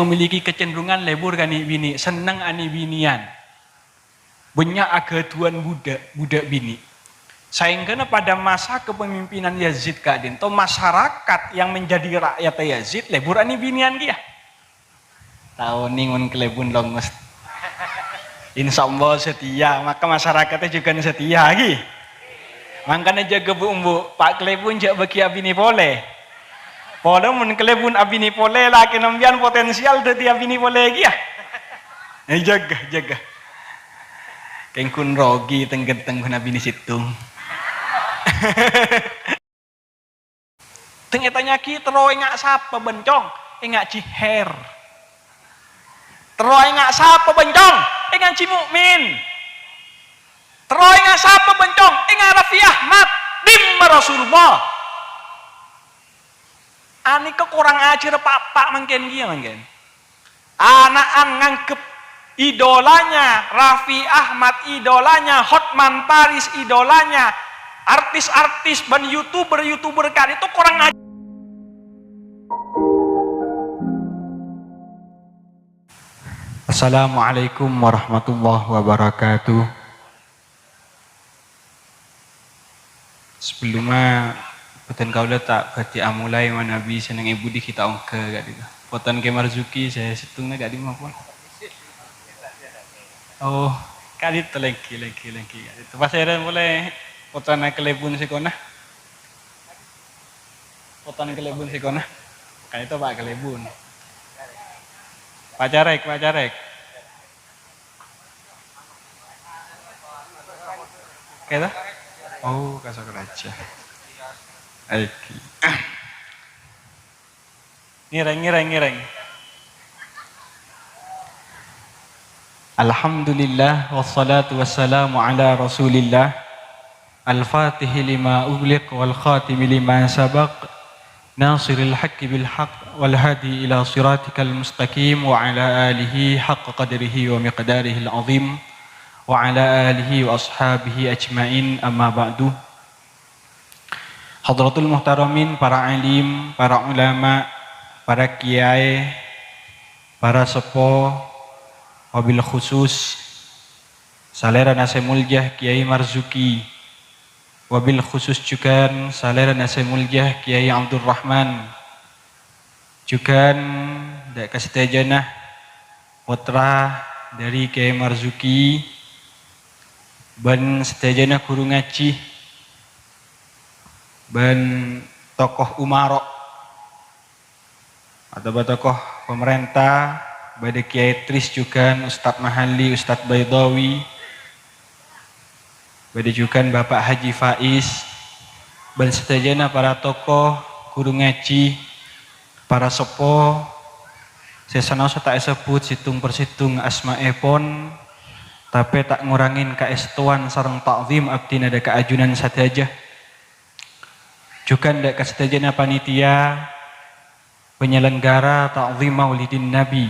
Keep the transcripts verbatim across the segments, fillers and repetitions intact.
memiliki kecenderungan lebur ka nè'-binè', senneng anè'-binèyan. Bânnya' aghâdhuwân bhuḍâ', bhuḍâ' binè'. Saèngghâna paḍâ masa kepemimpinan Yazid ka'ḍinto, masyarakat yang menjadi rakyat Yazid lebur anè'-binèyan kèya. Ta' onèng mon kalèbun longos. Insya Allah setia, maka masyarakatnya juga setia, ghi. Mangkana jâgâ bu'-embu', Pa' Kalèbun jhâ' bâgi abinè polè. Polè mon kalèbun abinè polè, lakèna sampèyan potensial dhâddhi abinè polè kèya. Eh, jâgâ, jâgâ. Kèng ghun rogi tèng-ghântèng ghun abinè sèttong. Tèng ètanya'aghi, "Terro enga' sapa bân Cong?" "Enga' Jiher." "Terro enga' sapa bân Cong?" "Enga' Ji Mukmin." "Terro enga' sapa bân Cong?" "Enga' Raffi Ahmad." Ḍimma Rasulullah. Anèka korang ajhâr pa'-, pa' mangkèn kèya mangkèn. Ana'an nganggep idolanya Raffi Ahmad, idolanya Hotman Paris, idolanya artis-artis bân YouTuber-YouTuber ka'ḍinto korang aj-, Assalamualaikum warahmatullahi wabarakatuh. Sabellunna, bhâdhân kaulâ ta' bhâḍhi amolaè manabi senneng è buḍi ghi' ta' ongghâ ka'ḍinto. Potona Kè Marzuki, sè sèttongnga ka'ḍimma pon? Oh, ka'ḍinto lèngghi, lèngghi, lèngghi ka'ḍinto. Pasèra polè potona Kalèbun sè kona? Potona Kalèbun sè kona? Ka'ḍinto Pa' Kalèbun. Pa' Carèk, Pa' Carèk. Kèta? Oh, ka Sokaraja. Aiki. Ngèrèng, ngèrèng, ngèrèng. Alhamdulillah, wassalatu wassalamu ala Rasulillah. Al-Fatihi lima ughliq wal khatimi lima sabaq, nasiril haqqi bil haqq, wal hadi ila siratikal mustaqim, wa ala alihi haqqa qadrihi wa miqdarihil azim, wa ala alihi wa ashabihi ajma'in, amma ba'du. Hadratul muhtaramin, para alim, para ulama, para kiyaè, para seppo, wabil khusus salèrana sè molja Kiai Marzuki, wabil khusus jhughân salèrana sè molja Kiai Abdurrahman, jhughân ḍâ' ka sadhâjâna pottra ḍâri Kiai Marzuki bân sadhâjâna ghuru ngajhi bân tokoh umaro'. Otabâ tokoh pamarènta, bâḍâ Kiai Tris jhughân, Ustadz Mahalli, Ustadz Baidawi, bâḍâ jhughân Bapak Haji Faiz, bân sadhâjâna para tokoh, ghuru ngajhi, para seppo, sè sanaossa ta' èsebbhut sèttong per sèttong asmaèpon, tapè ta' ngorangè kaèstowan sareng ta'zim abdhina ḍâ' ka ajunan sadhâjâ. Jhughân ḍâ' ka sadhâjâna panitia, penyelenggara Ta'zim Maulidin Nabi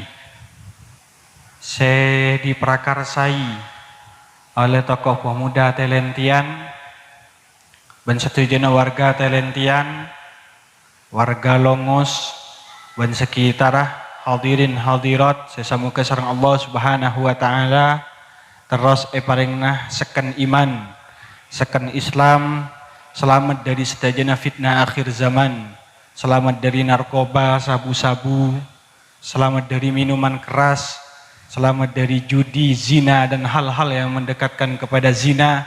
sè diprakarsai oleh tokoh pemuda Talentian bân sadhâjâna warga Talentian, warga Longos, bân sakitarra, hadirin hadirat sè samoga sareng Allah Subhanahu wa Ta'ala terros èparèngana sekken iman, sekken Islam, salamet ḍâri sadhâjâna fitnah akhir zaman. Salamet ḍâri narkoba, sabu-sabu, salamet ḍâri minuman keras, salamet ḍâri judi, zina, dan hal-hal yang mendekatkan kepada zina,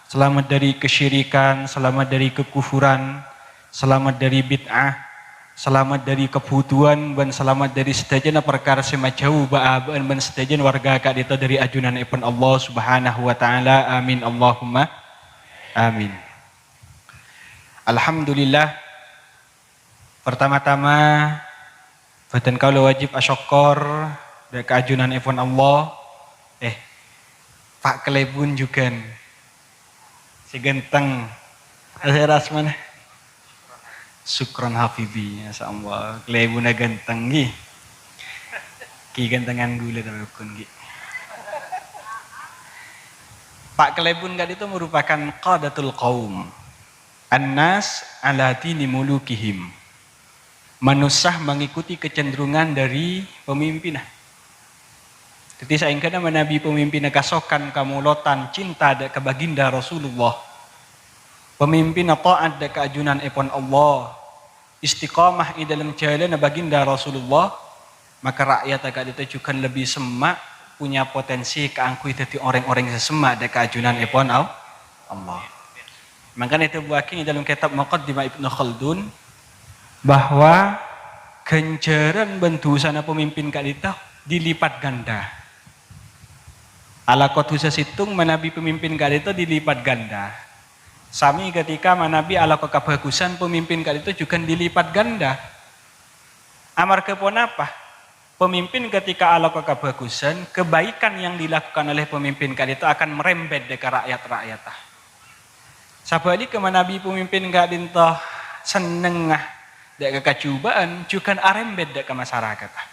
salamet ḍâri kesyirikan, salamet ḍâri kekufuran, salamet ḍâri bid'ah, salamet ḍâri kabhudhuwân, bân salamet ḍâri sadhâjâna parkara sè majhâu bâ'-abâ'ân bân sadhâjâna warga ka'ḍinto ḍâri ajunanèpon Allah Subhanahu wa Ta'ala. Amin, Allahumma amin. Alhamdulillah. Partama-tama, bhâdhân kaulâ wajib asokkor ḍâ' ka ajunanèpon Allah. Eh, Pa' Kalèbun jhughân. Sè ghânteng. Asèra asmana? Sukron Habibi, masya Allah. Kalèbunna ghânteng, ghi. Ghi ghântengan ghulâ, tapè bhukon, ghi. Pa' Kalèbun ka'ḍinto merupakan qadatul qaum. An-nas ala dini mulukihim. Manossa mangikuti kecenderungan dhâri pamimpinna. Dhâddhi, saèngghâna manabi pamimpinna kasokan, kamolotan, cinta dâ' ka Baginda Rasulullah, pamimpinna ta'at dâ' ka ajunanèpon Allah, istiqamah è dâlem jhâlânna Baginda Rasulullah, maka ra'yatta ka'dinto jhughân lebbi semma', punya potensi kaangghuy dhâddhi orèng-orèng sè semma' dâ' ka ajunanèpon Al-, Allah. Mangkana èdhâbuwâghi è dâlem kètab Muqaddimah Ibnu Khaldun bahwa ghânjhârân bân dhusana pamimpin ka'dinto dilipat ganda. Alako dhusa sèttong manabi pamimpin ka'dinto dilipat ganda. Sami ketika manabi alako kabhâghusân pamimpin ka'dinto jhughân dilipat ganda. Amarghâ ponapa? Pamimpin ketika alako kabhâghusân, kebaikan yang dilakukan oleh pamimpin ka'dinto akan merembet dâ' ka ra'yat-ra'yatta. Sabhâligghâ manabi pamimpin ka'dinto sennengnga dâ' ka kajhubâ'ân, jhughân arembet dâ' ka masarakatta.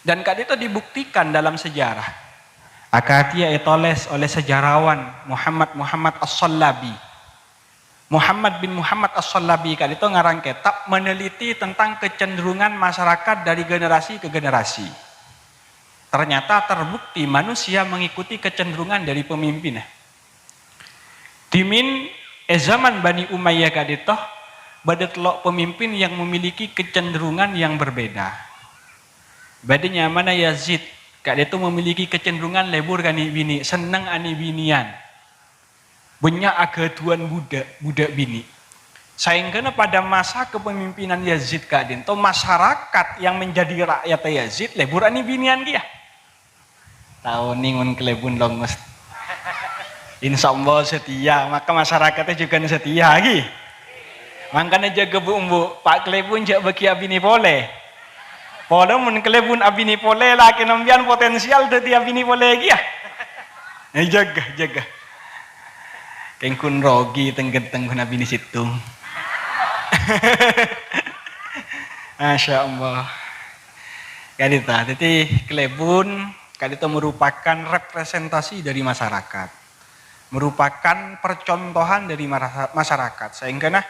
Dan ka'dinto dibuktikan dalam sejarah. Akadhi ètolès oleh sejarawan Muhammad Muhammad As-Sallabi. Muhammad bin Muhammad As-Sallabi ka'dinto ngarang kètab meneliti tentang kecenderungan masyarakat dari generasi ke generasi. Ternyata terbukti manusia mengikuti kecenderungan dari pemimpinnya. Dhimèn è zaman Bani Umayyah ka'dinto bâdâ tello' pemimpin yang memiliki kecenderungan yang berbeda. Bâdâ nyamana Yazid, ka'dinto memiliki kecenderungan lebur ka nè'-binè', senneng anè'-binèyan. Bânnya' aghâdhuwân bhudhâ', bhudhâ' binè'. Saèngghâna pada masa kepemimpinan Yazid ka'dinto, masyarakat yang menjadi rakyat Yazid lebur anè'-binèyan kèya. Ta' onèng mon kalèbun longos. Insyaallah setia, maka masyarakatnya jhughân setia, ghi. Mangkana jâgâ bu'-embu', Pa' Kalèbun jhâ' bâgi abinè polè. Polè mon kalèbun abinè polè, lakèna sampèyan potensial dhâddhi abinè polè kèya. Eh, jâgâ, jâgâ. Kèng ghun rogi teng-ghânteng ghun abinè sèttong. Masya Allah. Ka'dinto, dhâddhi kalèbun ka'dinto merupakan representasi dari masyarakat. Merupakan percontohan dari marasa-, masyarakat. Saèngghâna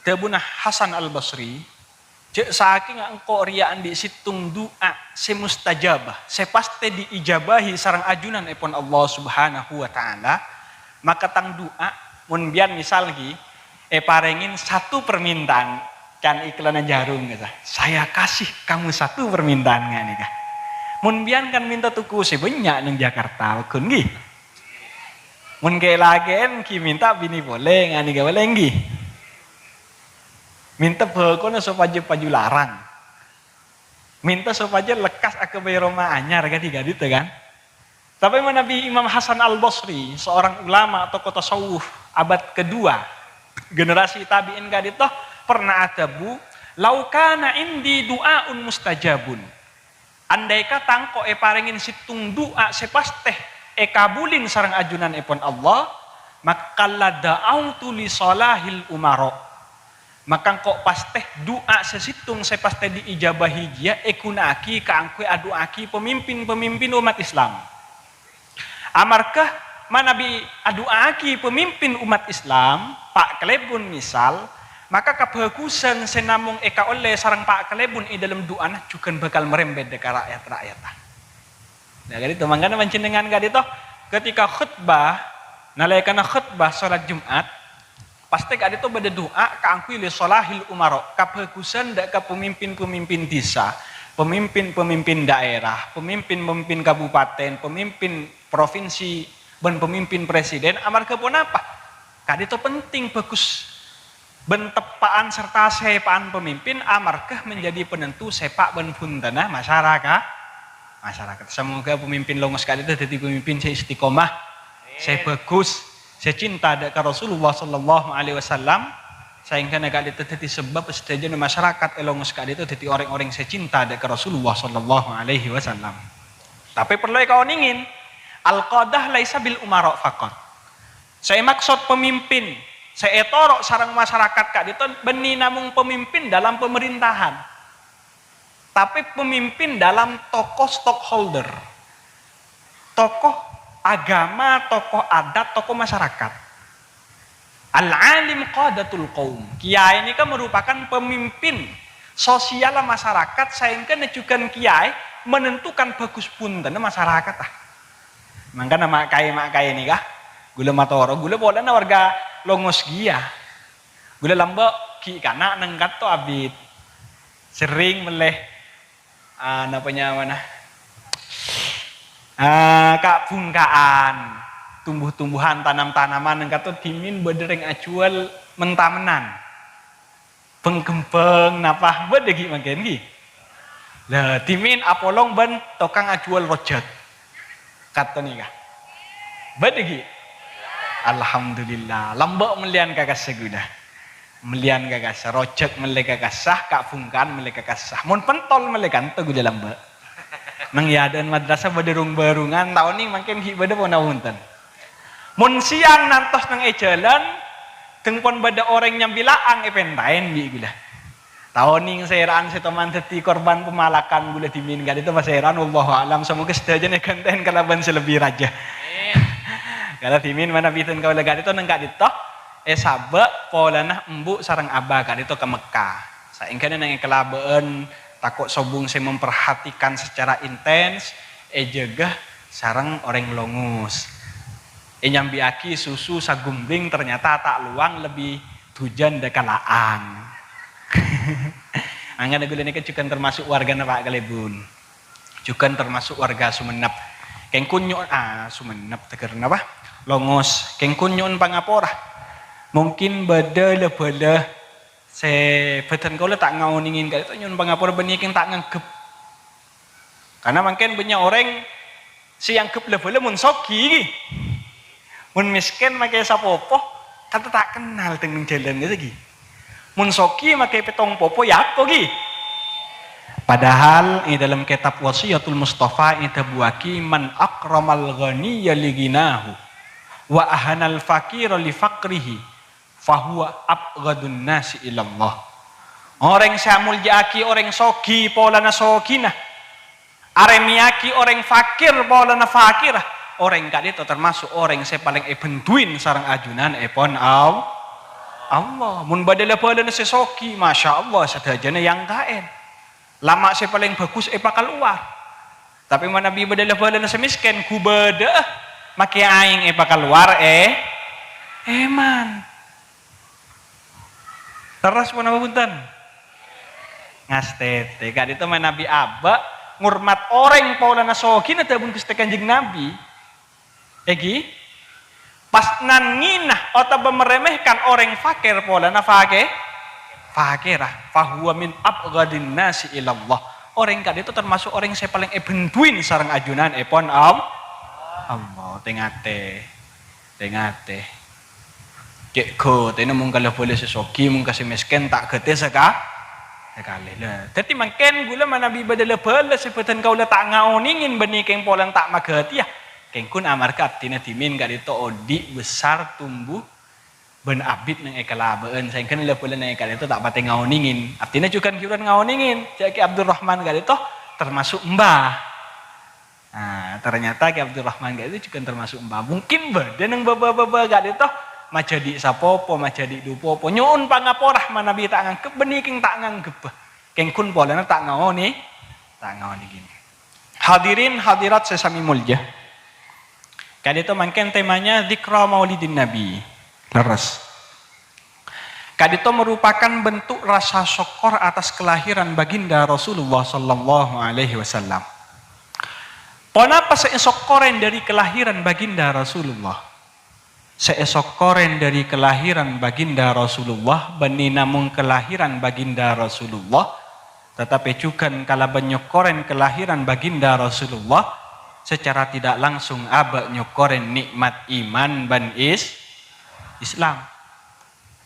dhâbuna Hasan Al-Basri, "Jhâ' sakènga engko' rèya andi' sèttong du'a sè mustajabah, sè pastè diijabahi sareng ajunanèpon Allah Subhanahu wa Ta'ala, maka tang du'a, mon biyan misal ghi, èparèngè satu permintaan," can iklanna Djarum, kata, "Saya kasih kamu satu permintaan," nganèka. Mon biyan kan mènta toko sè bânnya' neng Jakarta, pagghun ghi. Mon kè-lakè'en ghi mènta binè polè, nganèka polè ghi. Mènta bhâkona sopajâ paju larang. Mènta sopajâ lekkas aghâbây roma anyar, kadhi-kadhi tè, kan? Tapè manabi Imam Hasan Al-Basri, seorang ulama, tokoh tasawuf abad kedua, generasi tabi'in ka'dinto, pernah adhâbu, "Lau kana indi du'aun mustajabun." Andai kata engko' èparèngè sèttong du'a sè pastè èkabulin sareng ajunanèpon Allah, maka la da'autu li salahil umara. Maka engko' pastè du'a sè sèttong sè pastè diijabahi jiyâ èghuna'aghi kaangghuy adu'aaghi pamimpin-pamimpin ommat Islam. Amarghâ manabi adu'aaghi pamimpin ommat Islam, Pa' Kalèbun misal, maka kabhâghusân sè namong èkaollè sareng Pa' Kalèbun è dâlem du'ana jhughân bhâkal marembet dâ' ka ra'yat-ra'yatta. Nah, ka'dinto, mangkana panjhennengngan ka'dinto, ketika khutbah, nalèkana khutbah sholat Jumat, pastè ka'dinto bâdâ du'a kaangghuy li sholahil umara, kabhâghusân dâ' ka pamimpin-pamimpin dhisa, pamimpin-pamimpin daerah, pamimpin-pamimpin kabupaten, pamimpin provinsi, bân pamimpin presiden. Amarghâ ponapa? Ka'dinto penting, bhâghus bân teppa'an sarta sèpa'an pamimpin amarghâ menjadi penentu sèpa' bân bhuntenna masyaraka-, masyarakat. Samoga pamimpin longos ka'dinto dhâddhi pamimpin sè istiqomah, sè bhâghus, sè cinta dâ' ka Rasulullah sallallahu alaihi wasallam, saèngghâna ka'dinto dhâddhi sabâb sadhâjâna masyarakat è longos ka'dinto dhâddhi orèng-orèng sè cinta dâ' ka Rasulullah sallallahu alaihi wasallam. Tapè parlo èkaonèngè, al-qadah laisa bil umara faqat. Sè èmaksod pamimpin sè ètoro' sareng masyarakat ka'dinto bânnè namong pamimpin dalam pemerintahan, tapè pamimpin dalam tokoh stakeholder, tokoh agama, tokoh adat, tokoh masyarakat. Al-alim qadatul qaum. Kiai nèka merupakan pemimpin Sosial masarakat saèngghâna jhughân kèyaè menentukan bhâghus bhuntenna masarakat, ah. Mangkana ma' kaè-ma' kaè nèka, ghulâ matoro, ghulâ polana warga Longos kèya. Ghulâ lambâ' ghi' kana' neng ka'dinto abit. Serrèng mellè, ah, napa nyamana? Ah, ka'-bhungka'an, tumbuh-tumbuhan, tanam-tanaman neng ka'dinto dhimèn bâdâ rèng ajhuwâl men-tamennan. Bâng-kembâng napa bâdâ ghi' mangkèn ghi'? La, dhimèn apolong bân tokang ajhuwâl rojhâk. Ka'dinto nèka. Bâdâ ghi'? Alhamdulillah, lambâ' mellèyan ka kassa ghulâ. Mellèyan ka kassa, rojhâk mellè ka kassa, ka'-bhungka'an mellè ka kassa. Mon pentol mellè ka'dinto ghulâ lambâ'. Neng è adâ'na madrasah bâdâ rung-bârungan, ta' onèng mangkèn ghi' bâdâ ponapa bhunten. Mon sèyang nantos neng è jhâlân, dhâng pon bâdâ orèng nyambi la'ang èpèntaèn bi' ghulâ. Ta' onèng sèra'an sè toman dhâddhi korban pamalakan ghulâ dhimèn ka'dinto pasèra'an, wallahu a'lam. Samoga sadhâjâna èghântè'è kalabân sè lebbi rajâ. Amin. Kala dhimèn manabi dhân kaulâ ka'dinto neng ka'dinto, èsabâ' polana embu' sareng abâ' ka'dinto ka Mekkah. Saèngghâna neng è kalabân tako' sobung sè memperhatikan secara intens, èjâgâ sareng orèng Longos. Ènyambi'aghi susu sagumbling, ternyata ta' lowang, lebbi dhujân dâ' ka la'ang. Mangkana ghulâ nèka jhughân termasuk wargana Pa' Kalèbun. Jhughân termasuk warga Songennep. Kèng kun nyo'on, ah, Songennep tegghâr napa? Longos. Kèng kun nyo'on pangapora. Mungkin bâdâ la-bhâlâ sè bhâdhân kaulâ ta' ngaonèngè ka'dinto, nyo'on pangapora bânnè kèng ta' nganggep. Karna mangkèn bânnya' orèng sè èangghep la-bhâlâ mon soghi, ghi. Mon mèskèn makè sapopo, kanta ta' kennal tèng neng jhâlân, gitu, ghi. Mon soghi makè pèttong popo, ya apa, ghi? Padahal è dâlem kètab Wasiyatul Mustafa èdhâbuwâghi, "Man akramal ghaniyya li ghinahu, wa ahanal faqira li faqrihi, fahuwa abghadun nasi ilallah." Orèng sè amolja'aghi orèng soghi polana soghina, arèmèyaghi orèng fakir polana fakira, orèng ka'dinto termasuk orèng sè palèng èbhânduwin sareng ajunanèpon Al-, Allah. Mon bâdâ la-bhâlâna sè soghi, masya Allah, sadhâjâna èangka'è. Lama sè palèng bhâghus èpakalowar. Tapè manabi bâdâ la-bhâlâna sè mèskèn, ghu bâdâ'â, makè aèng èpakalowar, eh, èman. Terros ponapa bhunten? Ngastètè. Ka'dinto manabi abâ' ngormat orèng polana soghina dhâbuna Ghustè Kanjeng Nabi. Èngghi, pas nangèna otabâ meremehkan orèng fakir polana fake-, fakira, fahuwa min abghadin nasi ilallah. Orèng ka'dinto termasuk orèng sè palèng èbhânduwin sareng ajunanèpon Al-, Allah. Tè-ngatè, tè-ngatè. Cè' ghâtèna mon ka la-bhâlâ sè soghi, mon ka sè mèskèn ta' ghâtè saka-, sakalè. Lah, dhâddhi mangkèn ghulâ manabi bâdâ la-bhâlâ sè bhâdhân kaulâ ta' ngaonèngè bânnè kèng polana ta' maghâtèya. Kèng kun amarghâ abdhina dhimèn ka'dinto odi' besar tumbuh bân abit neng è kalabâ'ân, saèngghâna la-bhâlâ neng è ka'dinto ta' patè ngaonèngè. Abdhina jhughân ghi' bhuru ngaonèngè, jhâ' Kè Abdurrahman ka'dinto termasuk mbah. Nah, ternyata Kè Abdurrahman ka'dinto jhughân termasuk mbah. Mungkin bâdâ neng bâbâ-bâbâ ka'dinto majhâdi' sapopo, majhâdi' du popo. Nyo'on pangapora manabi ta' nganggep, bânnè kèng ta' nganggep. Kèng kun polana ta' ngaonè-, ta' ngaonèngè. Hadirin hadirat sè samè molja. Ka'dinto mangkèn temanya Dzikra Maulidin Nabi. Lerres. Ka'dinto merupakan bentuk rasa syukur atas kelahiran Baginda Rasulullah sallallahu alaihi wasallam. Ponapa sè èsokkorè dâri kelahiran Baginda Rasulullah? Sè èsokkorè dâri kelahiran Baginda Rasulullah, bânnè namong kelahiran Baginda Rasulullah, tatapè jhughân kalabân nyokkorè kelahiran Baginda Rasulullah, secara tidak langsung abâ' nyokkorè nikmat iman bân is-, Islam.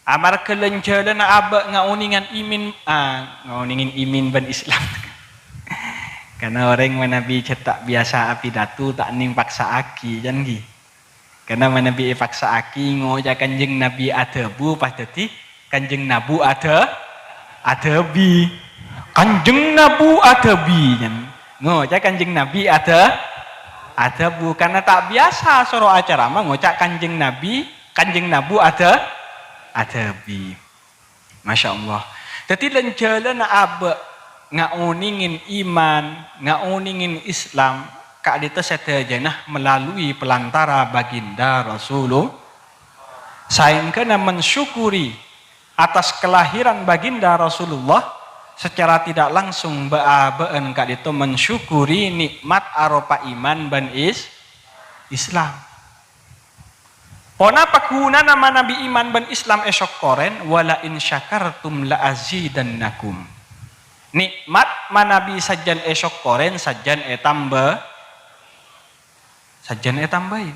Amarghâ lan-jhâlânna abâ' ngaonèngè imin-, ah, ngaonèngè imin bân Islam. Karna orèng manabi cè' ta' biyasa apidato, ta' nèng paksa'aghi, jân ghi. Karna manabi èpaksa'aghi ngoca' Kanjeng Nabi adhâbu, pas dhâddhi Kanjeng Nabu adhâ-, adhâbi. Kanjeng Nabu adhâbi, jân. Ngoca' Kanjeng Nabi adhâ-, adhâbu. Karna ta' biyasa soro acarama ngoca' Kanjeng Nabi Kanjeng Nabu adhâ-, adhâbi. Masya Allah. Dhâddhi, lan-jhâlânna abâ' ngaonèngè iman, ngaonèngè Islam, ka'dinto sadhâjâna melalui pelantara Baginda Rasulullah. Saèngghâna mensyukuri atas kelahiran Baginda Rasulullah, secara tidak langsung bâ'-abâ'ân ka'dinto mensyukuri nikmat aropa iman bân is-, Islam. Ponapa ghunana manabi iman bân Islam èsokkorèn? "Wa la in syakartum la azidannakum." Nikmat manabi sajân èsokkorèn, sajân ètambâ-, sajân ètambâi.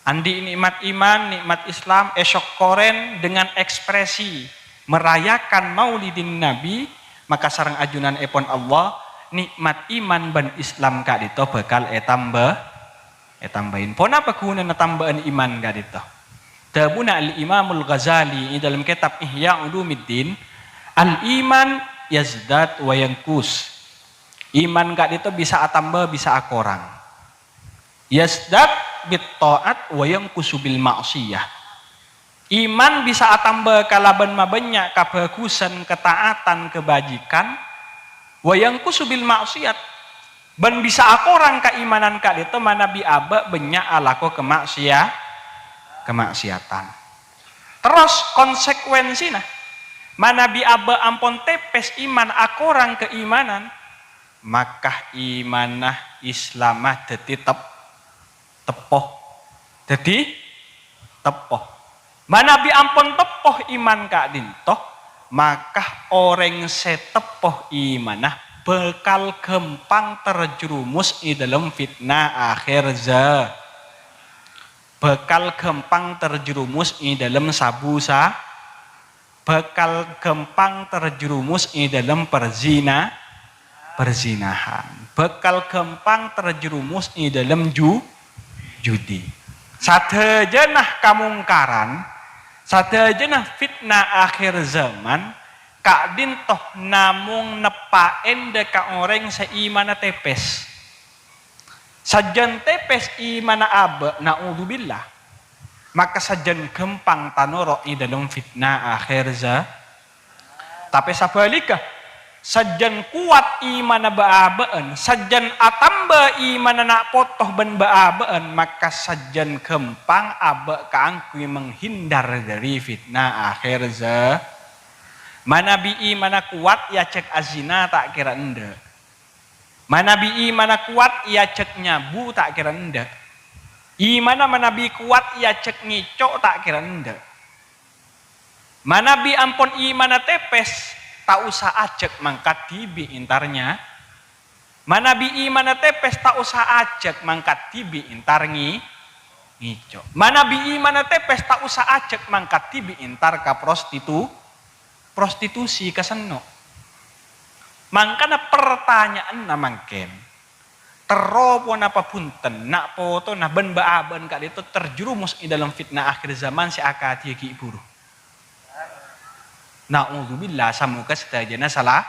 Andi' nikmat iman, nikmat Islam èsokkorèn dengan ekspresi merayakan Maulidin Nabi, maka sareng ajunanèpon Allah, nikmat iman bân Islam ka'dinto bhâkal ètambâ-, ètambâi. Ponapa ghunana tambâ'ân iman ka'dinto? Dhâbuna Al-Imamul Ghazali è dâlem kètab Ihya Ulumuddin, "Al-iman yazdad wa yanqus." Iman ka'dinto bisa atambâ, bisa akorang. "Yazdad bit tha'at wa yanqusu bil ma'siyah." Iman bisa atambâ kalabân mabânnya' kabhâghusân, kataatan, kabhâjhighân, "wa yanqusu bil ma'siyat." Bân bisa akorang kaimanan ka'dinto manabi abâ' bânnya' alako kama'siya-, kama'siyatan. Terros konsekuensina, manabi abâ' ampon tèpès iman, akorang kaimanan, maka imanna Islamma dhâddhi tep-, teppo. Dhâddhi teppo. Manabi ampon teppo iman ka'dinto, maka orèng sè teppo imanna bhâkal ghâmpang terjerumus è dâlem fitna akhir za-, bhâkal ghâmpang terjerumus è dâlem sabu sa-, bhâkal ghâmpang terjerumus è dâlem perzina-, perzinahan. Bhâkal ghâmpang terjerumus è dâlem ju-, judi. Sadhâjâna kamongkaran, sadhâjâna fitna akhir zaman, ka'dinto namong neppa' èndhâ ka orèng sè imanna tèpès. Sajân tèpès imanna abâ', na'udzubillah, maka sajân ghâmpang tanoro' è dâlem fitna akhir za-, tapè sabhâligghâ, sajân kowat imanna bâ'-abâ'ân, sajân atambâ imanna na' poto bân bâ'-abâ'ân, maka sajân ghâmpang abâ' kaangghuy menghindar dâri fitna akhir za-, manabi imanna kowat èajhâk azina ta' kèra endâ'. Manabi imanna kowat èajhâk nyabu ta' kèra endâ'. Imanna manabi kowat èajhâk ngèco' ta' kèra endâ'. Manabi ampon imanna tèpès, ta' osa ajhâk mangkat dhibi' entar nya-, manabi imanna tèpès, ta' osa ajhâk mangkat dhibi' entar ngè-, ngèco'. Manabi imanna tèpès, ta' osa ajhâk mangkat dhibi' entar ka prostitu-, prostitusi, ka senno'. Mangkana pertanya'anna mangkèn, terro ponapa bhunten na' potona bân bâ'-abâ'ân ka'dinto terjerumus è dâlem fitna akhir zaman sè akadhi ghi' bhuru? Na'udzubillah, samoga sadhâjâna sala-,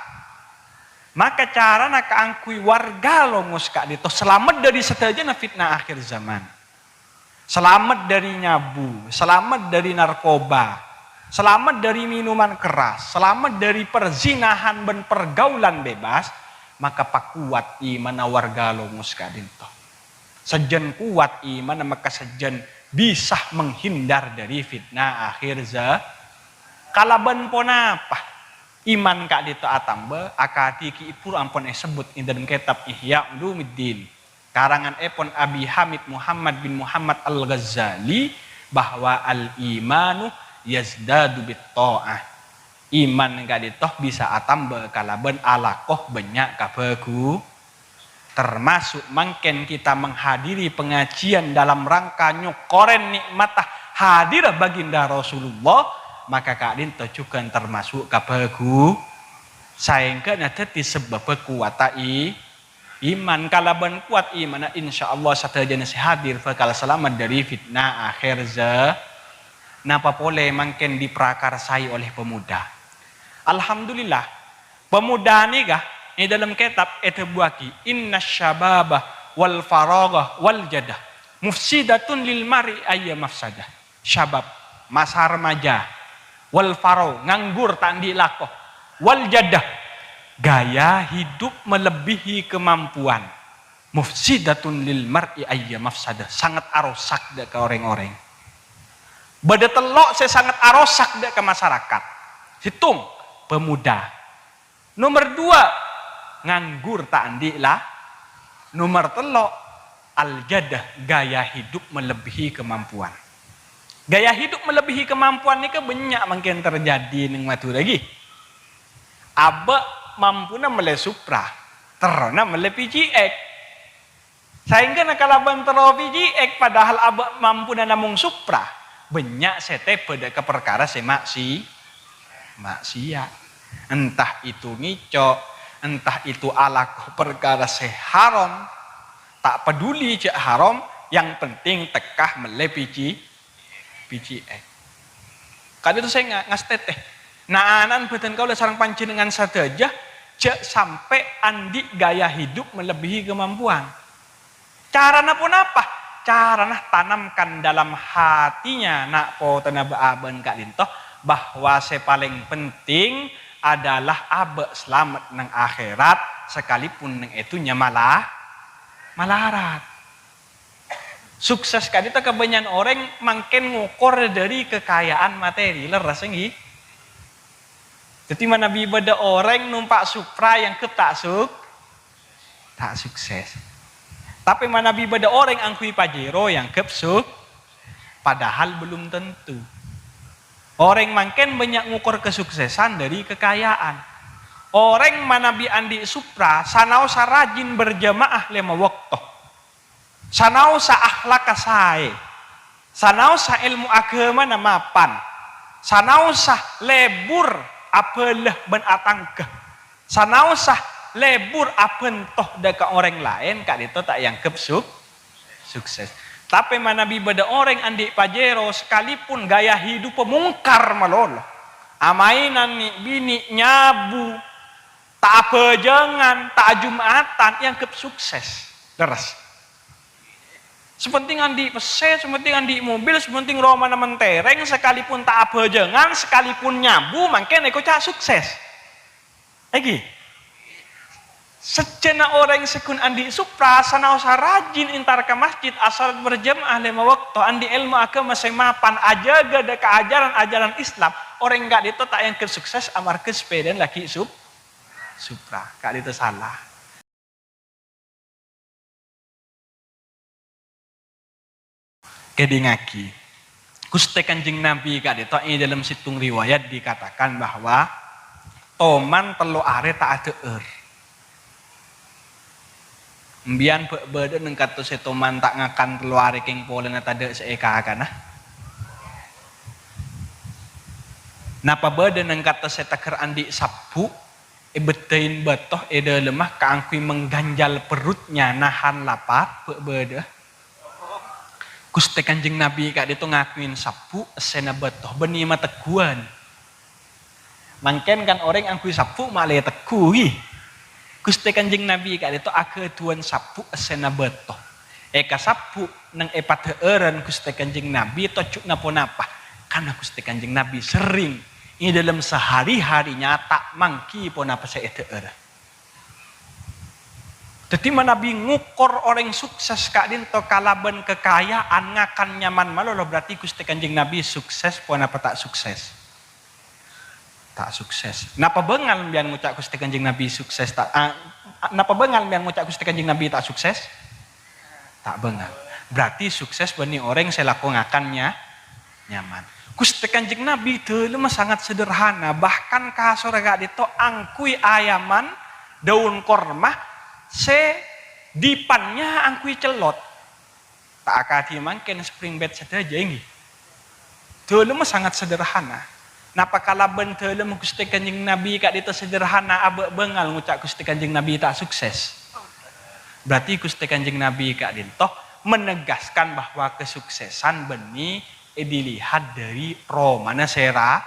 maka carana kaangghuy warga longos ka'dinto salamet dâri sadhâjâna fitna akhir zaman. Salamet dâri nyabu, salamet dâri narkoba, salamet dâri minuman keras, salamet dâri perzinahan bân pergaulan bebas, maka pakowat imanna warga longos ka'dinto. Sajân kowat imanna maka sajân bisa menghindar dâri fitna akhir za-, kalabân ponapa? Iman ka'dinto atamba, akadhi ghi' bhuru ampon èsebbhut è dâlem kètab Ihya Ulumuddin. Karanganèpon Abi Hamid Muhammad bin Muhammad Al-Ghazali, bahwa al-imanu yazdadu bit tha'ah. Iman ka'dinto bisa atamba kalabân alako bânnya' kabhâghu-, termasuk mangkèn kita menghadiri pengajian dalam rangka nyokkorè nè'matta hadirra Baginda Rasulullah, maka ka'dinto jhughân termasuk kabhâghu-, saèngghâna dhâddhi sabâbbhâ kowatta i-, Iman. Kalabân kowat imanna, insyaallah sadhâjâna sè hadir bhâkal salamet dâri fitna akhir za-, napa polè mangkèn diprakarsai oleh pemuda. Alhamdulillah, pemuda nèka è dâlem kètab èdhâbuwâghi, "Inna syababa wal faragha wal jada mufsidatun lil mar'i ayya mafsadah." Syabab, masa remaja, wal faro, nganggur ta' andi' lako. Wal jadah, gaya hidup melebihi kemampuan. Mufsidatun lil mar'i ayya mafsadah, sanget arosak dâ' ka orèng-orèng. Bâdâ tello' sè sanget arosak dâ' ka masarakat. Sèttong, pemuda. Nomer dua, nganggur ta' andi' la. Nomer tello', al-jadah, gaya hidup melebihi kemampuan. Gaya hidup melebihi kemampuan nèka bânnya' mangkèn terjadi neng Madhurâ, ghi. Abâ' mampuna mellè Supra, terrona mellè P G X. Saèngghâna kalabân terro P G X, padahal abâ' mampuna namong Supra, bânnya' sè tèbâ dâ' ka parkara sè maksi-, maksiat. Entah itu ngèco', entah itu alako parkara sè haram, ta' paduli jâ' haram, yang penting tekka mellè P G P G X. Ka'dinto sè nga-, ngastètè. Na'-ana'an bâdân kaulâ sareng panjhennengngan sadhâjâ, jâ' sampè' andi' gaya hidup melebihi kemampuan. Carana ponapa? Carana tanamkan dalam hatinya na' potona bâ'-abâ'ân ka'dinto, bahwa sè palèng penting adalah abâ' salamet neng akhèrat, sakalipun neng è dhunnya mala-, malarat. Sukses ka'dinto kabânnya'an orèng mangkèn ngokor dâri kakaja'an materi, lerres, èngghi? Dhâddhi, manabi bâdâ orèng nompa' Supra èangghep ta' suk-, ta' sukses. Tapè manabi bâdâ orèng angghuy Pajero èangghep suk-, padahal belum tentu. Orèng mangkèn bânnya' ngokor kasuksesan dâri kakaja'an. Orèng manabi andi' Supra, sanaossa rajin berjamaah lèma bâkto. Sanaossa akhlakka saè, sanaossa èlmo aghâmana mapan, sanaossa lebur abâlâ bân atangghâ, sanaossa lebur abhânto dâ' ka orèng laèn, ka'dinto ta' èangghep suk-, sukses. Tapè manabi bâdâ orèng andi' Pajero, sakalipun gaya hiduppâ mongkar malolo, amaènan nè'-binè', nyabu, ta' abhâjângan, ta' ajum'atan, èangghep sukses. Lerres. Sè penting andi' pèssè, sè penting andi' mobil, sè penting romana mentereng, sakalipun ta' abhâjângan, sakalipun nyabu, mangkèn èkoca' sukses. Èngghi? Sajjhâna orèng sè ghun andi' Supra, sanaossa rajin entar ka masjid, ashalat berjamaah lèma bâkto, andi' èlmo aghâma sè mapan, ajâgâ dâ' ka ajaran-ajaran Islam, orèng ka'dinto ta' èangghep sukses amarghâ sapèdana laghi' Sup-, Supra. Ka'dinto sala. Kèdingngaghi, Ghustè Kanjeng Nabi ka'dinto è dâlem sèttong riwayat dikatakan bahwa toman tello arè ta' adhâ'âr. Sampèyan bâ-, bâdâ neng kanto sè toman ta' ngakan tello arè kèng polana tadâ' sè èkakana? Napa bâdâ neng kanto sè tèghâr andi' sabbhu'? Èbâddhâi bâto è dâlemma kaangghuy mengganjal perutnya, nahan lapar, bâ-, bâdâ. Ghustè Kanjeng Nabi ka'dinto ngaghuyè sabbhu' essèna bâto, bânnè mategghuwân. Mangkèn kan orèng angghuy sabbhu' ma'lè tegghu, ghi. Ghustè Kanjeng Nabi ka'dinto aghâdhuwân sabbhu' essèna bâto. Èkasabbhu' neng è padhâ'ârân Ghustè Kanjeng Nabi tojjhuna ponapa? Karna Ghustè Kanjeng Nabi serrèng è dâlem sehari-harinya ta' mangghi ponapa sè èdhâ'ârâ. Dhâddhi, manabi ngokor orèng sukses ka'dinto kalabân kakaja'an, ngakan nyaman malolo, berarti Ghustè Kanjeng Nabi sukses ponapa ta' sukses? Ta' sukses. Napa bângal sampèyan ngoca' Ghustè Kanjeng Nabi sukses ta', a, a, napa bângal sampèyan ngoca' Ghustè Kanjeng Nabi ta' sukses? Ta' bângal. Berarti sukses bânnè orèng sè lako ngakan nya-, nyaman. Ghustè Kanjeng Nabi dâlemma sangat sederhana, bahkan kasorra ka'dinto angghuy ayaman daun korma sè dipannya angghuy cellot. Ta' akadhi mangkèn spring bed sadhâjâ, èngghi. Dâlemma sangat sederhana. Napa kalabân dâlemma Ghustè Kanjeng Nabi ka'dinto sederhana, abâ' bângal ngoca' Ghustè Kanjeng Nabi ta' sukses? Berarti Ghustè Kanjeng Nabi ka'dinto menegaskan bahwa kesuksesan bânnè èdilihat dâri romana sè ra-,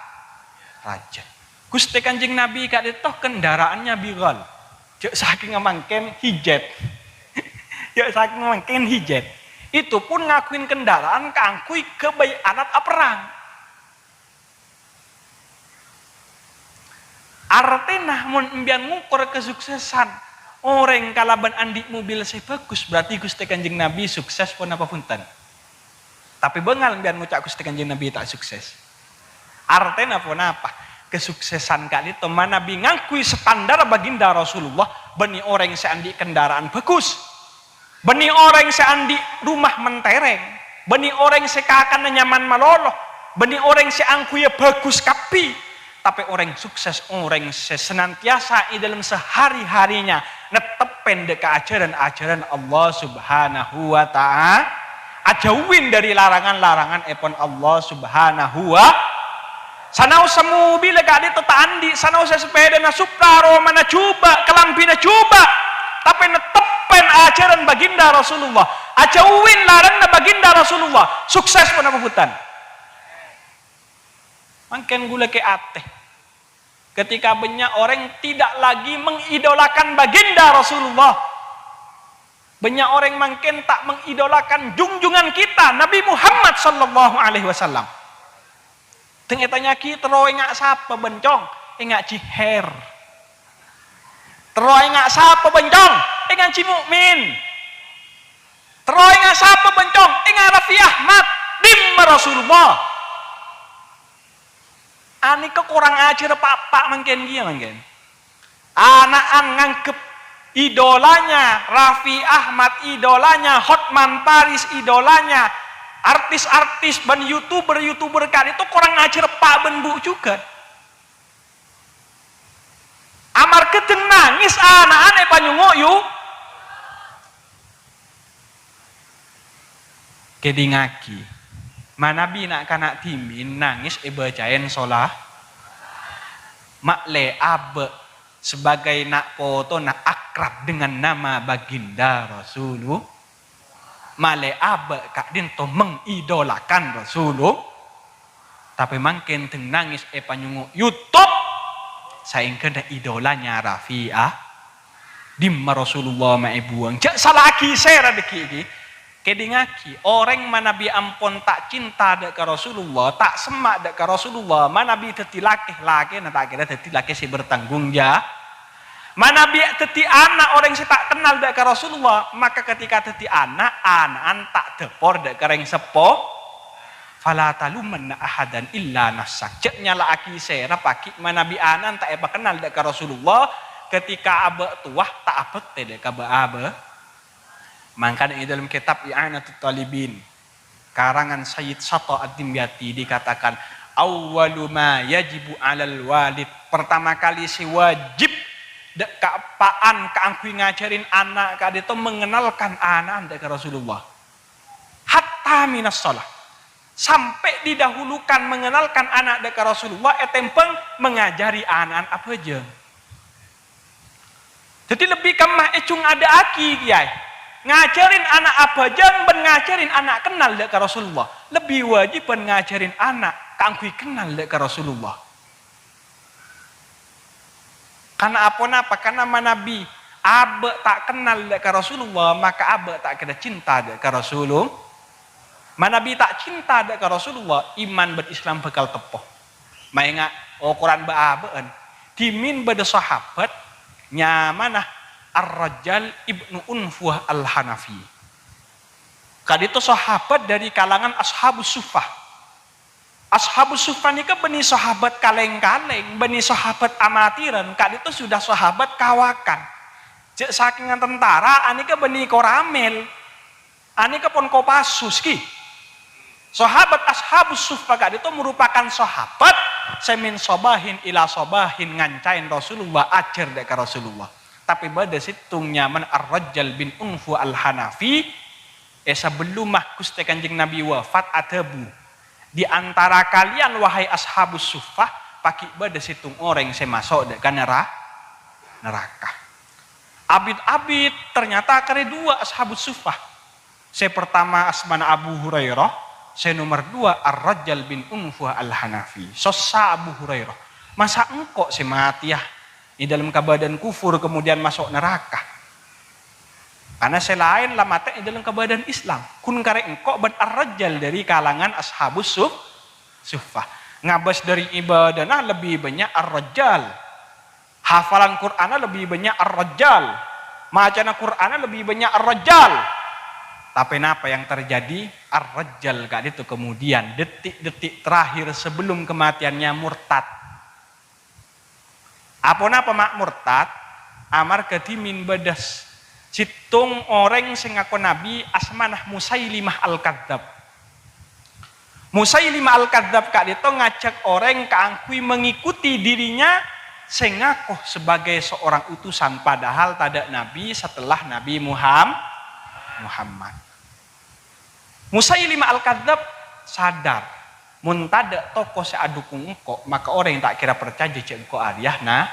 rajâ. Ghustè Kanjeng Nabi ka'dinto kendaraannya Bighal. Jâ' sakènga mangkèn hijet. Jâ' sakènga mangkèn hijet. Itu pun ngaghuyè kendaraan kaangghuy ghâbây alat aperrang. Artèna mon empèyan ngokor kasuksesan orèng kalabân andi' mobil sè bhâghus, berarti Ghustè Kanjeng Nabi sukses ponapa bhunten? Tapè bângal empèyan ngoca' Ghustè Kanjeng Nabi ta' sukses. Artèna ponapa? Kasuksesan ka'dinto manabi ngangghuy standar baginda Rasulullah, bânnè orèng sè andi' kendaraan bhâghus. Bânnè orèng sè andi' rumah mentereng, bânnè orèng sè kakanna nyaman malolo, bânnè orèng sè angghuyyâ bhâghus kabbhi. Tapè orèng sukses, orèng sè senantiasa è dâlem sehari-harinya netteppèn dâ' ka ajaran-ajaran Allah Subhanahu wa Ta'ala, ajâuwin dâri larangan-larangan èpon Allah Subhanahu wa Sanaossa mobilla ka'dinto ta' andi', sanaossa sapèdana Supra, romana jhubâ', kalambhina jhubâ', tapè netteppèn ajaran baginda Rasulullah, ajâuwin laranganna baginda Rasulullah, sukses ponapa bhunten? Mangkèn ghulâ kè atè. Ketika bânnya' orèng tidak lagi mengidolakan baginda Rasulullah, bânnya' orèng mangkèn ta' mengidolakan junjungan kita, Nabi Muhammad sallallahu alaihi wasallam. Dâng ètanya'aghi, "Terro enga' sapa bân, Cong?" "Enga' Jiher." "Terro enga' sapa bân, Cong?" "Enga' Ji Mukmin." "Terro enga' sapa bân, Cong?" "Enga' Raffi Ahmad." Dimma Rasulullah? Anèka korang ajhâr pa'-, pa' mangkèn kèya mangkèn. Ana'an nganggep idolanya Raffi Ahmad, idolanya Hotman Paris, idolanya artis-artis bân youtuber-youtuber ka'dinto korang ajhâr pa' bân bu' jhughân. Amarghâ dâng nangès ana'an èpanyongngo' yu-, Kèdingngaghi, manabi na'-kana' dhimèn nangès èbâcaèn sola-, ma'lè abâ' sebagai na' potona akrab dengan nama baginda Rasulullah, ma'lè abâ' ka'dinto mengidolakan Rasulullah. Tapè mangkèn dâng nangès èpanyongngo' YouTube, saèngghâna idolanya Raffi Ahmad. Dimma Rasulullah ma' èbuwâng? Jhâ' sala'aghi sèra dhâggi' ghi. Kèdingngaghi, orèng manabi ampon ta' cinta dâ' ka Rasulullah, ta' semma' dâ' ka Rasulullah, manabi dhâddhi lakè, lakèna ta' kèra dhâddhi lakè sè bertanggung ja-, Manabi dhâddhi ana' orèng sè ta' kennal dâ' ka Rasulullah, maka ketika dhâddhi ana', ana'an ta' dâpor dâ' ka rèng seppo. "Fala talumanna ahadan illa nafsak." Jhâ' nyala'aghi sèra paghi' manabi ana'an ta' èpakennal dâ' ka Rasulullah, ketika abâ' towa ta' abhâktè dâ' ka bâ-, abâ'. Mangkana è dâlem kètab I'anatut Thalibin, karangan Sayyid Satta Ad-Dimyati dikatakan, "Awwalu ma yajibu 'alal walid." Pertama kali sè wajib dâ' ka eppa'an kaangghuy ngajhârin ana' ka'dinto mengenalkan ana'an dâ' ka Rasulullah. Hatta minas shalah. Sampè' didahulukan mengenalkan ana' dâ' ka Rasulullah ètèmbhâng mengajari ana'an abhâjâng. Dhâddhi lebbi kemma èjhung'adhâ'aghi, kèyaè. Ngajhârin ana' abhâjâng bân ngajhârin ana' kennal dâ' ka Rasulullah. Lebbi wajibhân ngajhârin ana' kaangghuy kennal dâ' ka Rasulullah. Kana aponapa? Kana manabi abâ' ta' kennal dâ' ka Rasulullah, maka abâ' ta' kèra cinta dâ' ka Rasulullah. Manabi ta' cinta dâ' ka Rasulullah, iman bân Islam bhâkal teppo. Maènga' okoran bâ'-abâ'ân. Dhimèn bâdâ sahabat nyamana Ar-Rajjal ibnu Unfuwah Al-Hanafi. Ka'dinto sahabat dâri kalangan Ashabus Suffah. Ashabus Suffah nèka bânnè sahabat kalèng-kalèng, bânnè sahabat amatiran, ka'dinto sudah sahabat kawakan. Jhâ' sakènga tentara, anèka bânnè Koramil, anèka pon Kopassus, ghi. Sahabat Ashabus Suffah ka'dinto merupakan sahabat sè min shabahin ila shabahin ngancaèn Rasulullah, ajhâr dâ' ka Rasulullah. Tapè bâdâ sèttong nyamana Ar-Rajjal bin Unfu Al-Hanafi, è sabellumma Ghustè Kanjeng Nabi wafat adhâbu, "Di antara kalian, wahai Ashabus Suffah, paghi' bâdâ sèttong orèng sè maso' dâ' ka nera-, neraka." Abit-abit, ternyata karè duwâ' Ashabus Suffah. Sè pertama asmana Abu Hurairah, sè nomer duwâ' Ar-Rajjal bin Unfuwah Al-Hanafi. Sossa Abu Hurairah, "Masa' engko' sè matèya è dâlem kabâdâ'ân kufur, kemudian maso' neraka? Karna sè laèn la matè è dâlem kabâdâ'ân Islam. Ghun karè engko' bân Ar-Rajjal dâri kalangan Ashabus Suf-, Suffah. Ngabâs dâri ibâdâna lebbi bânnya' Ar-Rajjal." Hafalan Qur'anna lebbi bânnya' Ar-Rajjal. Macana Qur'anna lebbi bânnya' Ar-Rajjal. Tapè napa yang terjadi? Ar-Rajjal ka'dinto kemudian detik-detik terakhir sebelum kematiannya murtad. Aponapa ma' murtad? Amarga dhimèn bâdâ s-, sèttong orèng sè ngako nabbhi asmana Musailimah Al-Kadzdzab. Musailimah Al-Kadzdzab ka'dinto ngajhâk orèng kaangghuy mengikuti dirinya sè ngako sebagai seorang utusan, padahal tadâ' nabbhi setelah Nabbhi Muham-, Muhammad. Musailimah Al-Kadzdzab sadar, "Mon tadâ' toko sè adhukung engko', maka orèng ta' kèra parcajâ jhâ' engko' arèya na-,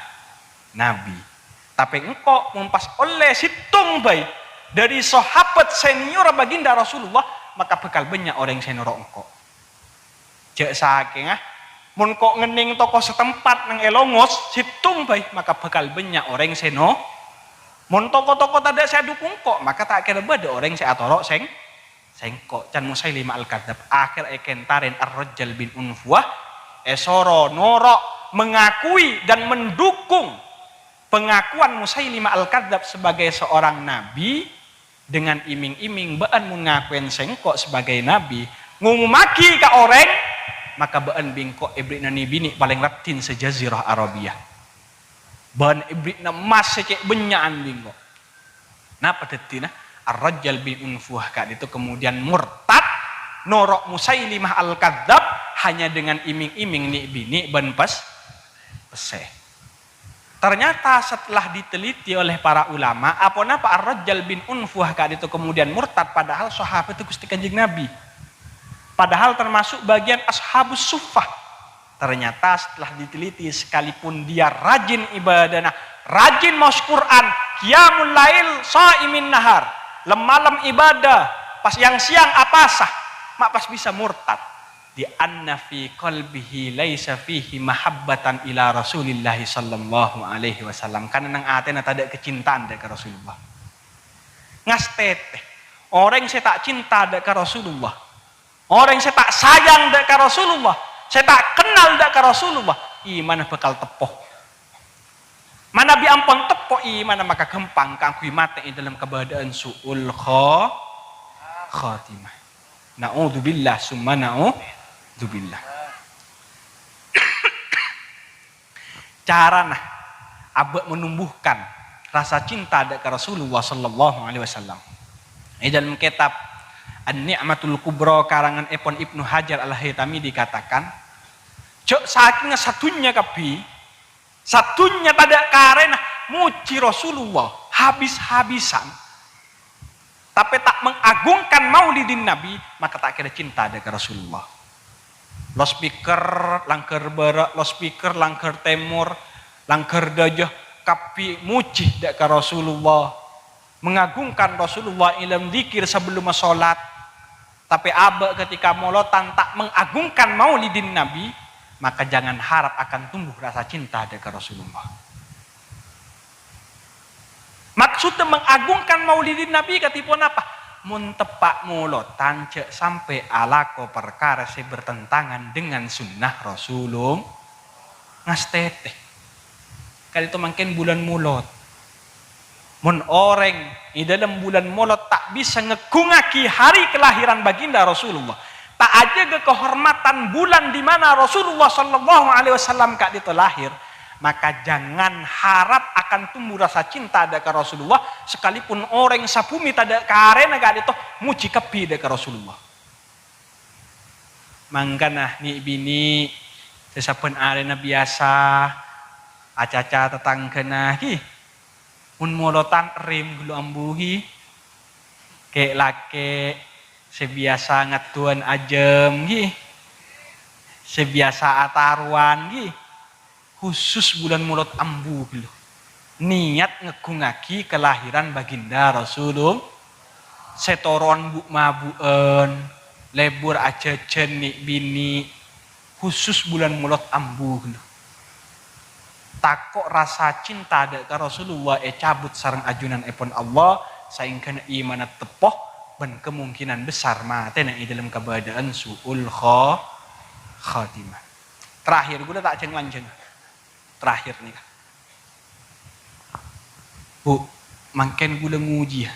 nabbhi. Tapè engko' mon pas ollè sèttong bhâi dâri sahabat senior baginda Rasulullah, maka bhâkal bânnya' orèng sè noro' engko'." Jhâ' sakènga, mon ko' ngennèng toko setempat neng è Longos, sèttong bhâi, maka bhâkal bânnya' orèng sè no-, mon toko-toko tadâ' sè adhukung ko', maka ta' kèra bâdâ orèng sè atoro' sèng-, sèngko', can Musailimah Al-Kadzdzab. Akhèr èkentarèn Ar-Rajjal bin Unfuwah, èsoro noro' mengakui dan mendukung pengakuan Musailimah Al-Kadzdzab sebagai seorang nabi, dengan iming-iming, "Bâ'ân mon ngakowèn sèngko' sebagai nabi, ngomomaghi ka orèng, maka bâ'ân bi' engko' èberri'na nè-binè' palèng raddhin se-Jazirah Arabia. Bâ'ân èberri'na emmas sè cè' bânnya'an bi' engko'." Napa dhâddhina? Ar-Rajjal bin Unfuwah ka'dinto kemudian murtad, noro' Musailimah Al-Kadzdzab hanya dengan iming-iming nè'-binè' bân pes-, pèssè. Ternyata setelah diteliti oleh para ulama, aponapa Ar-Rajjal bin Unfuwah ka'dinto kemudian murtad, padahal sahabat Gusti Kanjeng Nabi. Padahal termasuk bagian Ashabus Suffah. Ternyata setelah diteliti, sekalipun dia rajin ibadahna, rajin maos Qur'an, qiyamul lail, shaimin nahar, lem-malem ibadah, pas yang siang apasa, ma' pas bisa murtad. "Li anna fi qalbihi laisa fihi mahabbatan ila Rasulillahi sallallahu alaihi wasallam." Karena neng atena tadâ' kecintaan dâ' ka Rasulullah. Ngastètè, orèng sè ta' cinta dâ' ka Rasulullah, orèng sè ta' sayang dâ' ka Rasulullah, sè ta' kennal dâ' ka Rasulullah, imanna bhâkal teppo. Manabi ampon teppo imanna, maka ghâmpang kaangghuy matè è dâlem kabâdâ'ân su'ul kho-, khotimah. Na'udzubillah, summa na'udzubillah. Carana abâ' menumbuhkan rasa cinta dâ' ka Rasulullah sallallahu alaihi wasallam. È dâlem kètab An-Ni'matul Kubra karangan èpon Ibnu Hajar Al-Haytami dikatakan, jhâ' sakènga sadhunnya kabbhi, sadhunnya tadâ' karèna mojhi Rasulullah habis-habisan, tapè ta' mengagungkan maulidin Nabi, maka ta' kèra cinta dâ' ka Rasulullah. Loudspeaker langghâr bârâ', loudspeaker langghâr tèmor, langghâr dâjâ, kabbhi mojhi dâ' ka Rasulullah, mengagungkan Rasulullah è dâlem dzikir sabellunna sholat. Tapè abâ' ketika molodhân ta' mengagungkan maulidin Nabi, maka jangan harap akan tumbuh rasa cinta dâ' ka Rasulullah. Maksudda mengagungkan maulidin Nabi kadhi ponapa? Mon teppa' molodhân jhâ' sampè' alako parkara sè bertentangan dengan sunnah Rasulullah. Ngastètè. Ka'dinto mangkèn bulân Molod. Mon orèng è dâlem bulân Molod ta' bisa ngagungngaghi hari kelahiran baginda Rasulullah, ta' ajâgâ kehormatan bulan di mana Rasulullah sallallahu alaihi wasallam ka'dinto lahir, maka jangan harap akan tumbuh rasa cinta dâ' ka Rasulullah, sekalipun orèng sabhumè tadâ' karèna ka'dinto mojhi kabbhi dâ' ka Rasulullah. Mangkana nè'-binè' sè sabbhân arèna biyasa acaca tatangghâna, ghi. Mon molodhân èrèm ghâllu ambu, ghi. Kè'-lakè' sè biyasa ngaddhuwân ajâm, ghi. Sè biyasa atarowan, ghi. Khusus bulân Molod ambu ghâllu. Niyat ngagungngaghi kelahiran Baginda Rasulullah. Setoron bu'-mabu'ân, lebur ajhâjhân nè'-binè', khusus bulân Molod ambu ghâllu. Tako' rasa cinta dâ' ka Rasulullah ècabut sareng ajunanèpon Allah, saèngghâna imanna teppo bân kemungkinan besar matèna è dâlem kabâdâ'ân su'ul kho-, khatimah. Terakhir, ghulâ ta' jhâng-lanjhâng. Terakhir nèka. Bu, mangkèn ghulâ ngojiyâ.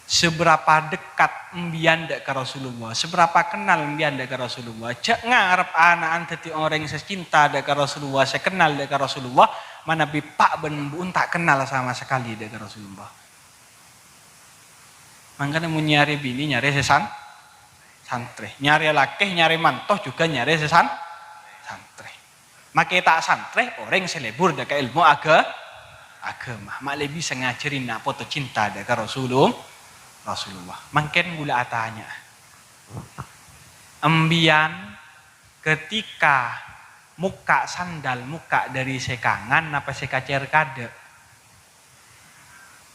Seberapa dekat embiyan dâ' ka Rasulullah? Seberapa kenal embiyan dâ' ka Rasulullah? Jhâ' ngarep ana'an dhâddhi orèng sè cinta dâ' ka Rasulullah, sè kenal dâ' ka Rasulullah, manabi eppa' bân embu'en ta' kenal sama sekali dâ' ka Rasulullah. Mangkana mon nyarè binè, nyarè sè san-, santrè. Nyarè lakè, nyarè manto jhughân nyarè sè san-, santrè. Makè ta' santrè orèng sè lebur dâ' ka èlmo aga-, aghâma. Ma' lebbi sè ngajhâri na' poto cinta dâ' ka Rasulul-, Rasulullah. Mangkèn ghulâ atanya'a. Embiyan ketika mokka' sandal, mokka' dâri sè kangan napa sè kacèr kadâ'?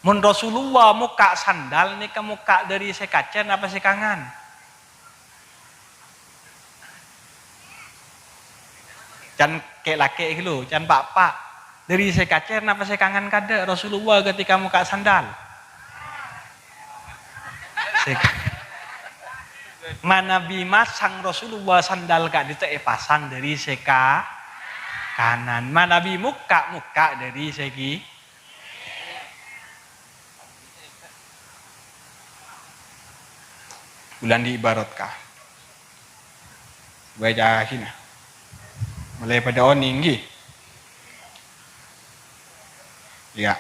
Mon Rasulullah mokka' sandal nèka mokka' dâri sè kacèr napa sè kangan? Can kè'-lakè' ghi lo, can pa'-pa'. Dâri sè kacèr napa sè kangan kadâ' Rasulullah ketika mokka' sandal? Sè ka-, manabi masang Rasulullah sandal ka'dinto èpasang dâri sè ka-, kanan. Manabi mokka', mokka' dâri sè ki-, Bulân diibarat ka. Bâca sèna. Molaè padâ onèng, ghi? Iyâ.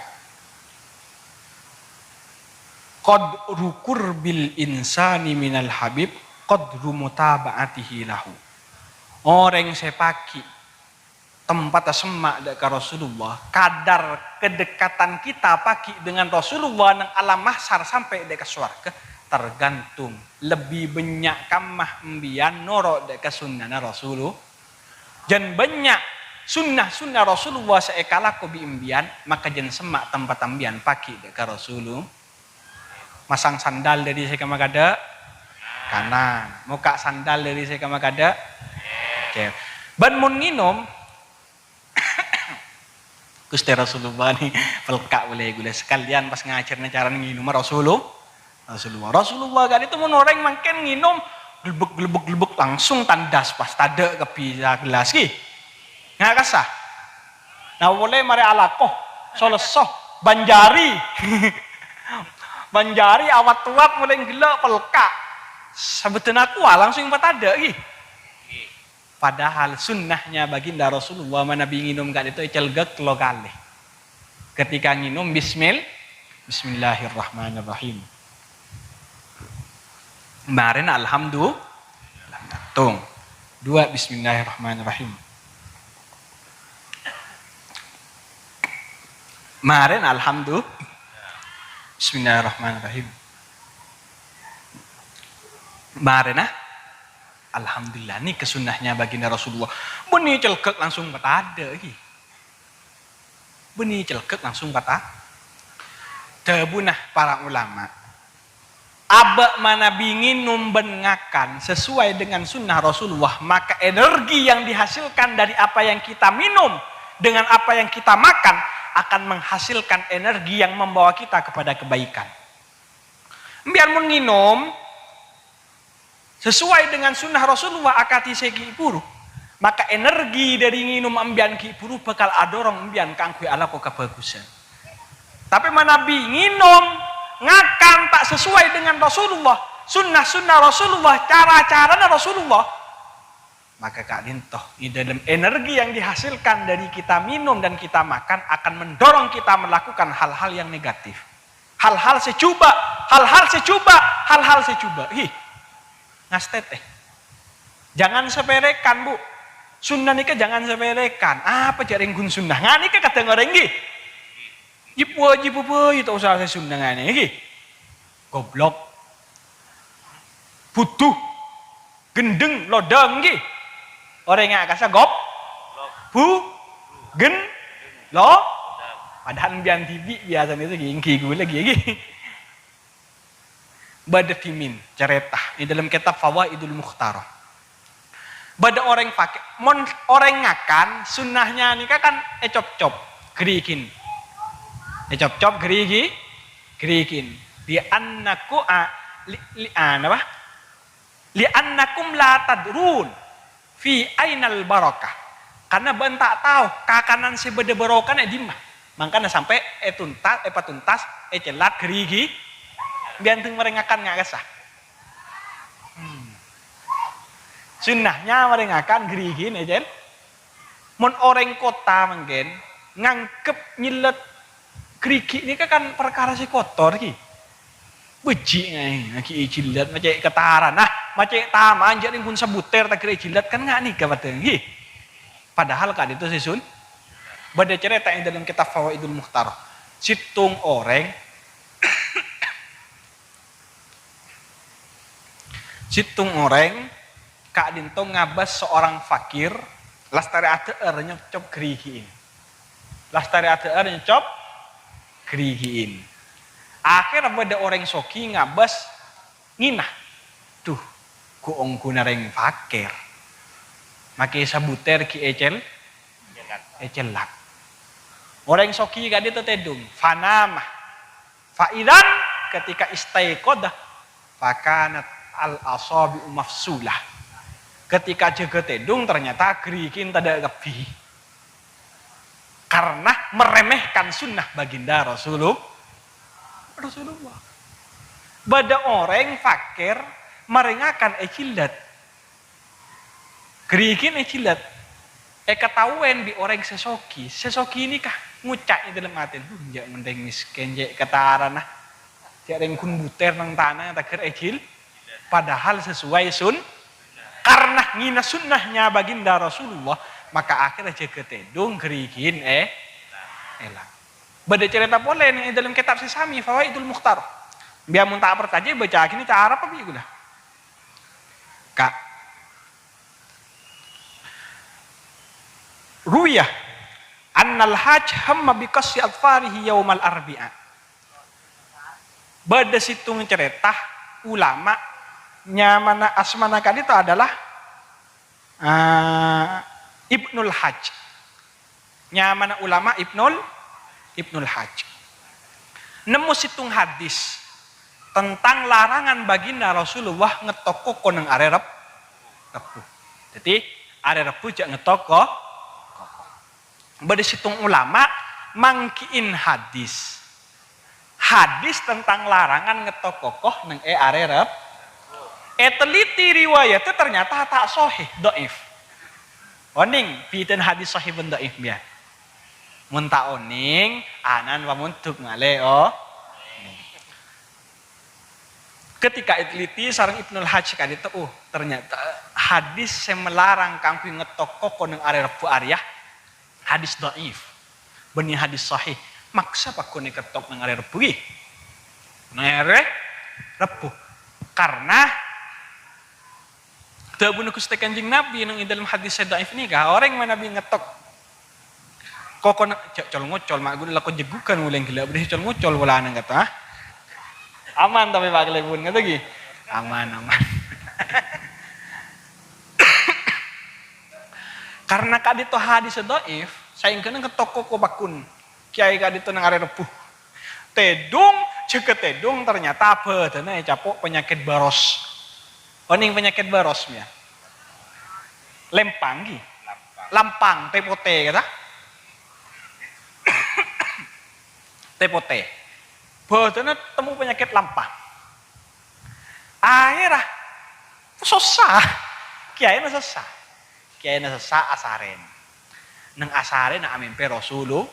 Qadru qurbil insani minal habib, qadru mutaba'atihi lahu. Orèng sè paghi' tempatta semma' dâ' ka Rasulullah, kadar kedekatan kita paghi' dengan Rasulullah neng alam mahsyar sampè' dâ' ka sowarghâ, tergantung lebbi bânnya' kamma embiyan noro' dâ' ka sunnana Rasulullah. Jân bânnya' sunnah-sunnah Rasulullah sè èkalako bi' embiyan, maka jân semma' tempatta embiyan paghi' dâ' ka Rasulullah. Masang sandal dâri sè kamma kadâ'? Kanan. Mokka' sandal dâri sè kamma kadâ'? Kacèr. Bân mon ngènom, Ghustè Rasulullah nè, pelka' polè ghulâ sakalèyan pas ngajhârâ carana ngènoma Rasulu-, Rasulullah. Rasulullah ka'dinto mon orèng mangkèn ngènom, glebek, glebek, glebek, langsung tandas pas tadâ' kabbhi sagellas, ghi. Nga' kassa. Nah, polè marè alako, salesso, banjari. Banjari awat-owat polè ghellâ' pelka'. Sabâdhâna kowa langsung patadâ', ghi. Padahal sunnahnya baginda Rasulullah manabi ngènom ka'dinto ècèlgâk tello kalè. Ketika ngènom, bismil-, Bismillahirrahmanirrahim. Marèna alhamdu-, tung. Dua, Bismillahirrahmanirrahim. Marèna alhamdu-, Bismillahirrahmanirrahim. Marèna alhamdulillah, nèka sunnahnya baginda Rasulullah. Bânnè cèlgâk langsung patadâ', ghi. Bânnè cèlgâk langsung pata-, Dhâbuna para ulama, abâ' manabi ngènom bân ngakan sesuai dengan sunnah Rasulullah, maka energi yang dihasilkan dari apa yang kita minum dengan apa yang kita makan akan menghasilkan energi yang membawa kita kepada kebaikan. Embiyan mon ngènom sesuai dengan sunnah Rasulullah akadhi sè ghi' bhuru, maka energi dâri ngènom embiyan ghi' bhuru bhâkal adorong embiyan kaangghuy alako kabhâghusân. Tapè manabi ngènom, ngakan ta' sesuai dengan Rasulullah, sunnah-sunnah Rasulullah, cara-carana Rasulullah, maka ka'dinto, di dalam energi yang dihasilkan dari kita minum dan kita makan akan mendorong kita melakukan hal-hal yang negatif. Hal-hal sè jhubâ', hal-hal sè jhubâ', hal-hal sè jhubâ'. Hi. Ngastètè. Jangan sepelekan, Bu. Sunnah nèka jangan sepelekan. Apa jhâ' rèng ghun sunnah? Nga' nèka kadhâng orèng, ghi. Jibu-, jibu-, bu-, ta' osa sè sunnah nga' nèka, ghi. Goblok. Budhu. Ghendheng, lodhâng, ghi. Orèng nga' kassa gop-, bu-, ghen-, lo-, padahal embiyan dhibi' biyasana itu ghi, ghi, ghulâ ghi, ghi. Bâdâ dhimèn carèta è dâlem kètab Fawaidul Mukhtarah. Bâdâ orèng pakè-, mon orèng ngakan, sunnahnya nèka kan ècopcop, ghârighin. Ècopcop, ghârighi-, ghârighin. Li annaku a-, li, li, a, napa? "Li'annakum la tadrun fi ainal barakah." Karna bâ'na ta' tao kakanan sè bâdâ barokana è dimma. Mangkana sampè' ètunta-, èpatuntas, ècèlat ghârighi, biyanteng marèngakan nga' kassa. Hmm. Sunnahnya marèngakan ghârighi, ècèl. Mon orèng kottha mangkèn nganggep nyèllat ghârighi nèka kan parkara sè kotor, ghi. Bâjhi' ngaè, lagi èjillat, macè' kataran. Nah, macè' taman, jhâ' rèng ghun sabutèr taghâr èjillat, kan nga' nèka padâ, ghi. Padahal ka'dinto sè sun-, bâdâ carèta è dâlem kitab Fawaidul Mukhtar. Sèttong orèng, sèttong orèng ka'dinto ngabâs seorang fakir, lastarè adhâ'âr nyocop ghârighi'in. Lastarè adhâ'âr nyocop ghârighi'in. Akhèrra bâdâ orèng soghi ngabâs ngèna. Dhu, ghu-ongghuna rèng fakir. Makè sabutèr ghi' ècèl-, ècèllat. Orèng soghi ka'dinto tèdung, fanama. Fa idzan ketika istaiqadha, fakanat al-asabi'u mafsulah. Ketika jâgâ tèdung, ternyata ghârighi'in tadâ' kabbhi. Karena meremehkan sunnah baginda Rasulullah. Rasulullah. Bâdâ orèng fakir marèngakan èjillat. Ghârighi'in èjillat. Èkataowèn bi' orèng sè soghi. Sè soghi nèka ngoca' è dâlem atèna, "Duh, jhâ' mon rèng mèskèn, jhâ' katarana. Jhâ' rèng ghun butèr neng tana, taghâr èjil." Padahal sesuai sun-, karena ngèna sunnahnya baginda Rasulullah, maka akhèrra jâgâ tèdung ghârighi'in è-, èlang. Bâdâ carèta polè neng è dâlem kitab sè samè, Fawaidul Mukhtar. Biyâ mon ta' parcajâ, bâca'aghi nèka cara apa bi' ghulâ. Ka. Ruwiya annal hajj hamma bi qassi adfarihi yaumal arbi'a. Bâdâ sèttong carèta ulama nyamana, asmana ka'dinto adalah, eh, Ibnul Hajj. Nyamana ulama Ibnul, Ibnul Hajj. Nemmo sèttong hadis tentang larangan baginda Rasulullah ngettok koko neng arè Reb-, Rebbhu. Dhâddhi, arè Rebbhu jhâ' ngettok ko-, koko. Bâdâ sèttong ulama manggi'in hadis. Hadis tentang larangan ngettok koko neng è arè Reb-, ètelliti riwayatta ternyata ta' sahih, dhaif. Onèng bhidhâna hadis sahih bân dhaif, biyâ. Mon ta' onèng, ana'na pamondhuk malè, oh. Ketika ètelliti sareng Ibnul Hajj ka'dinto, oh, ternyata hadis sè melarang kaangghuy ngettok koko neng arè Rebbhu arèya hadis dhaif. Bânnè hadis sahih. Maksa pagghun èkettok neng arè Rebbhu, ghi. Neng arè Rebbhu. Karena dhâbuna Ghustè Kanjeng Nabi neng è dâlem hadis sè dhaif nèka, orèng manabi ngettok kokona, jhâ' col-ngocol, ma' ghun lako jeggugan molè ghellâ', bâdâ col-ngocol polana kata, ah. Aman tapè, Pak Kalèbun, ngata ghi? Aman, aman. Karena ka'dinto hadis dhaif, saèngghâna ngettok koko pagghun. Kèyaè ka'dinto neng arè Rebbhu. Tèdung, jâgâ tèdung, ternyata bhâdhânna ècapo' panyakèt baros. Onèng panyakèt baros, ya? Lèmpang, ghi? Lampang, tè potè, kata? Tè potè. Bhâdhânna temmo panyakèt lampang. Akhèrra, sossa. Kèyaèna sossa. Kèyaèna sossa asarèn. Neng asarèn amèmpè Rasulullah.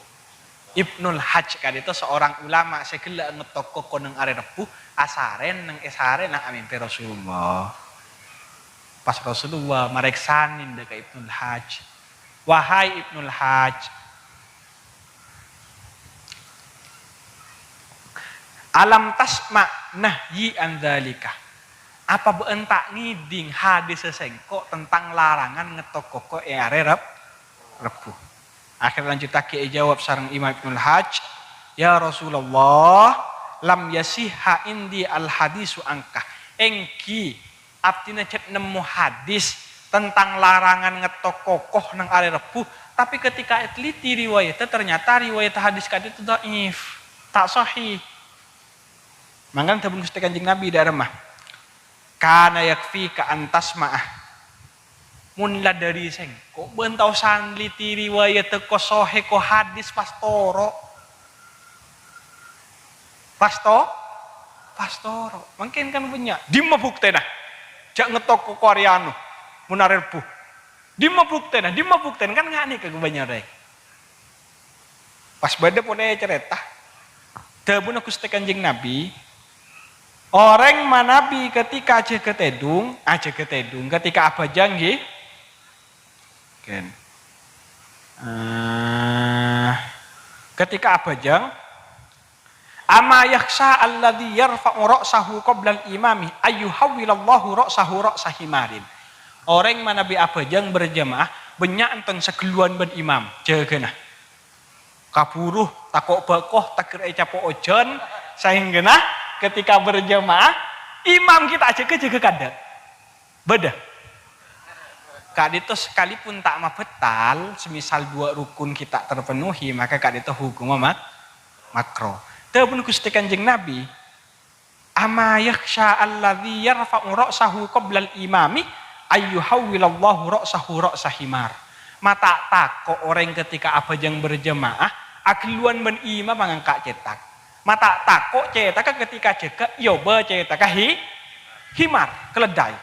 Ibnul Hajj ka'dinto seorang ulama sè ghellâ' ngettok koko neng arè Rebbhu, asarèn neng è sarèna amèmpè Rasulullah. Pas Rasulullah marèksanè dâ' ka Ibnul Hajj, "Wahai Ibnul Hajj, alam tasma' nahyi an dzalika?" Apa bâ'na ta' ngèdhing hadis sèngko' tentang larangan ngettok koko è arè Reb-, Rebbhu? Akhèr lanjuttaghi èjâwâb sareng Imam Ibnul Hajj, "Ya Rasulullah, lam yasihha indi al hadisu anka." Èngghi, abdhina jhât nemmo hadis tentang larangan ngettok koko neng arè Rebbhu, tapè ketika ètelliti riwayatta, ternyata riwayat hadis ka'dinto dhaif, ta' sahih. Mangkana dhâbuna Ghustè Kanjeng Nabi dâ' remma, "Kana yakfika an tasma'a." Mon la dâri sèngko', bâ'na ta' osa nliti riwayat ko sahih, ko hadis pas toro'. Pasto-, pastoro. Mangkèn kan bânnya'. Dimma buktèna? Jhâ' ngettok ko-, ko arè anu, mon arè Rebbhu. Dimma buktèna? Dimma buktèna? Kan nga' nèka bânnya' orèng. Pas bâdâ polè carèta. Dhâbuna Ghustè Kanjeng Nabi, orèng manabi ketika ajâgâ tèdung, ajâgâ tèdung, ketika abhâjâng, ngghi. Ken. Eh, ketika abhâjâng, "Ama yakhsha alladzi yarfa'u ra'sahu qablal imami ayyuhawwilallahu ra'sahu ra'sa himarin." Orèng manabi abhâjâng berjamaah, bânnya' enten saghâlluwân bân imam, jâgâna. Kabhuru, tako' bâko, tèghâr ècapo' ojhân, saèngghâna ketika berjamaah, imam ghi' ta' jâgâ, jâgâ kaadâ'. Bâdâ. Ka'dinto sakalipun ta' mabâtal, semisal dua rukun ghi' ta' terpenuhi, maka ka'dinto hukumma mak-, makro. Dhâbuna Ghustè Kanjeng Nabi, "Ama yakhsha alladzi yarfa'u ra'sahu qablal imami ayyuhawwilallahu ra'sahu ra'sa himar." Ma' ta' tako' orèng ketika abhâjâng berjamaah, aghâlluwân bân imam ngangka' cètak. Ma' ta' tako' cètakka ketika jâgâ èobâ cètakka hi-, himar, keledai.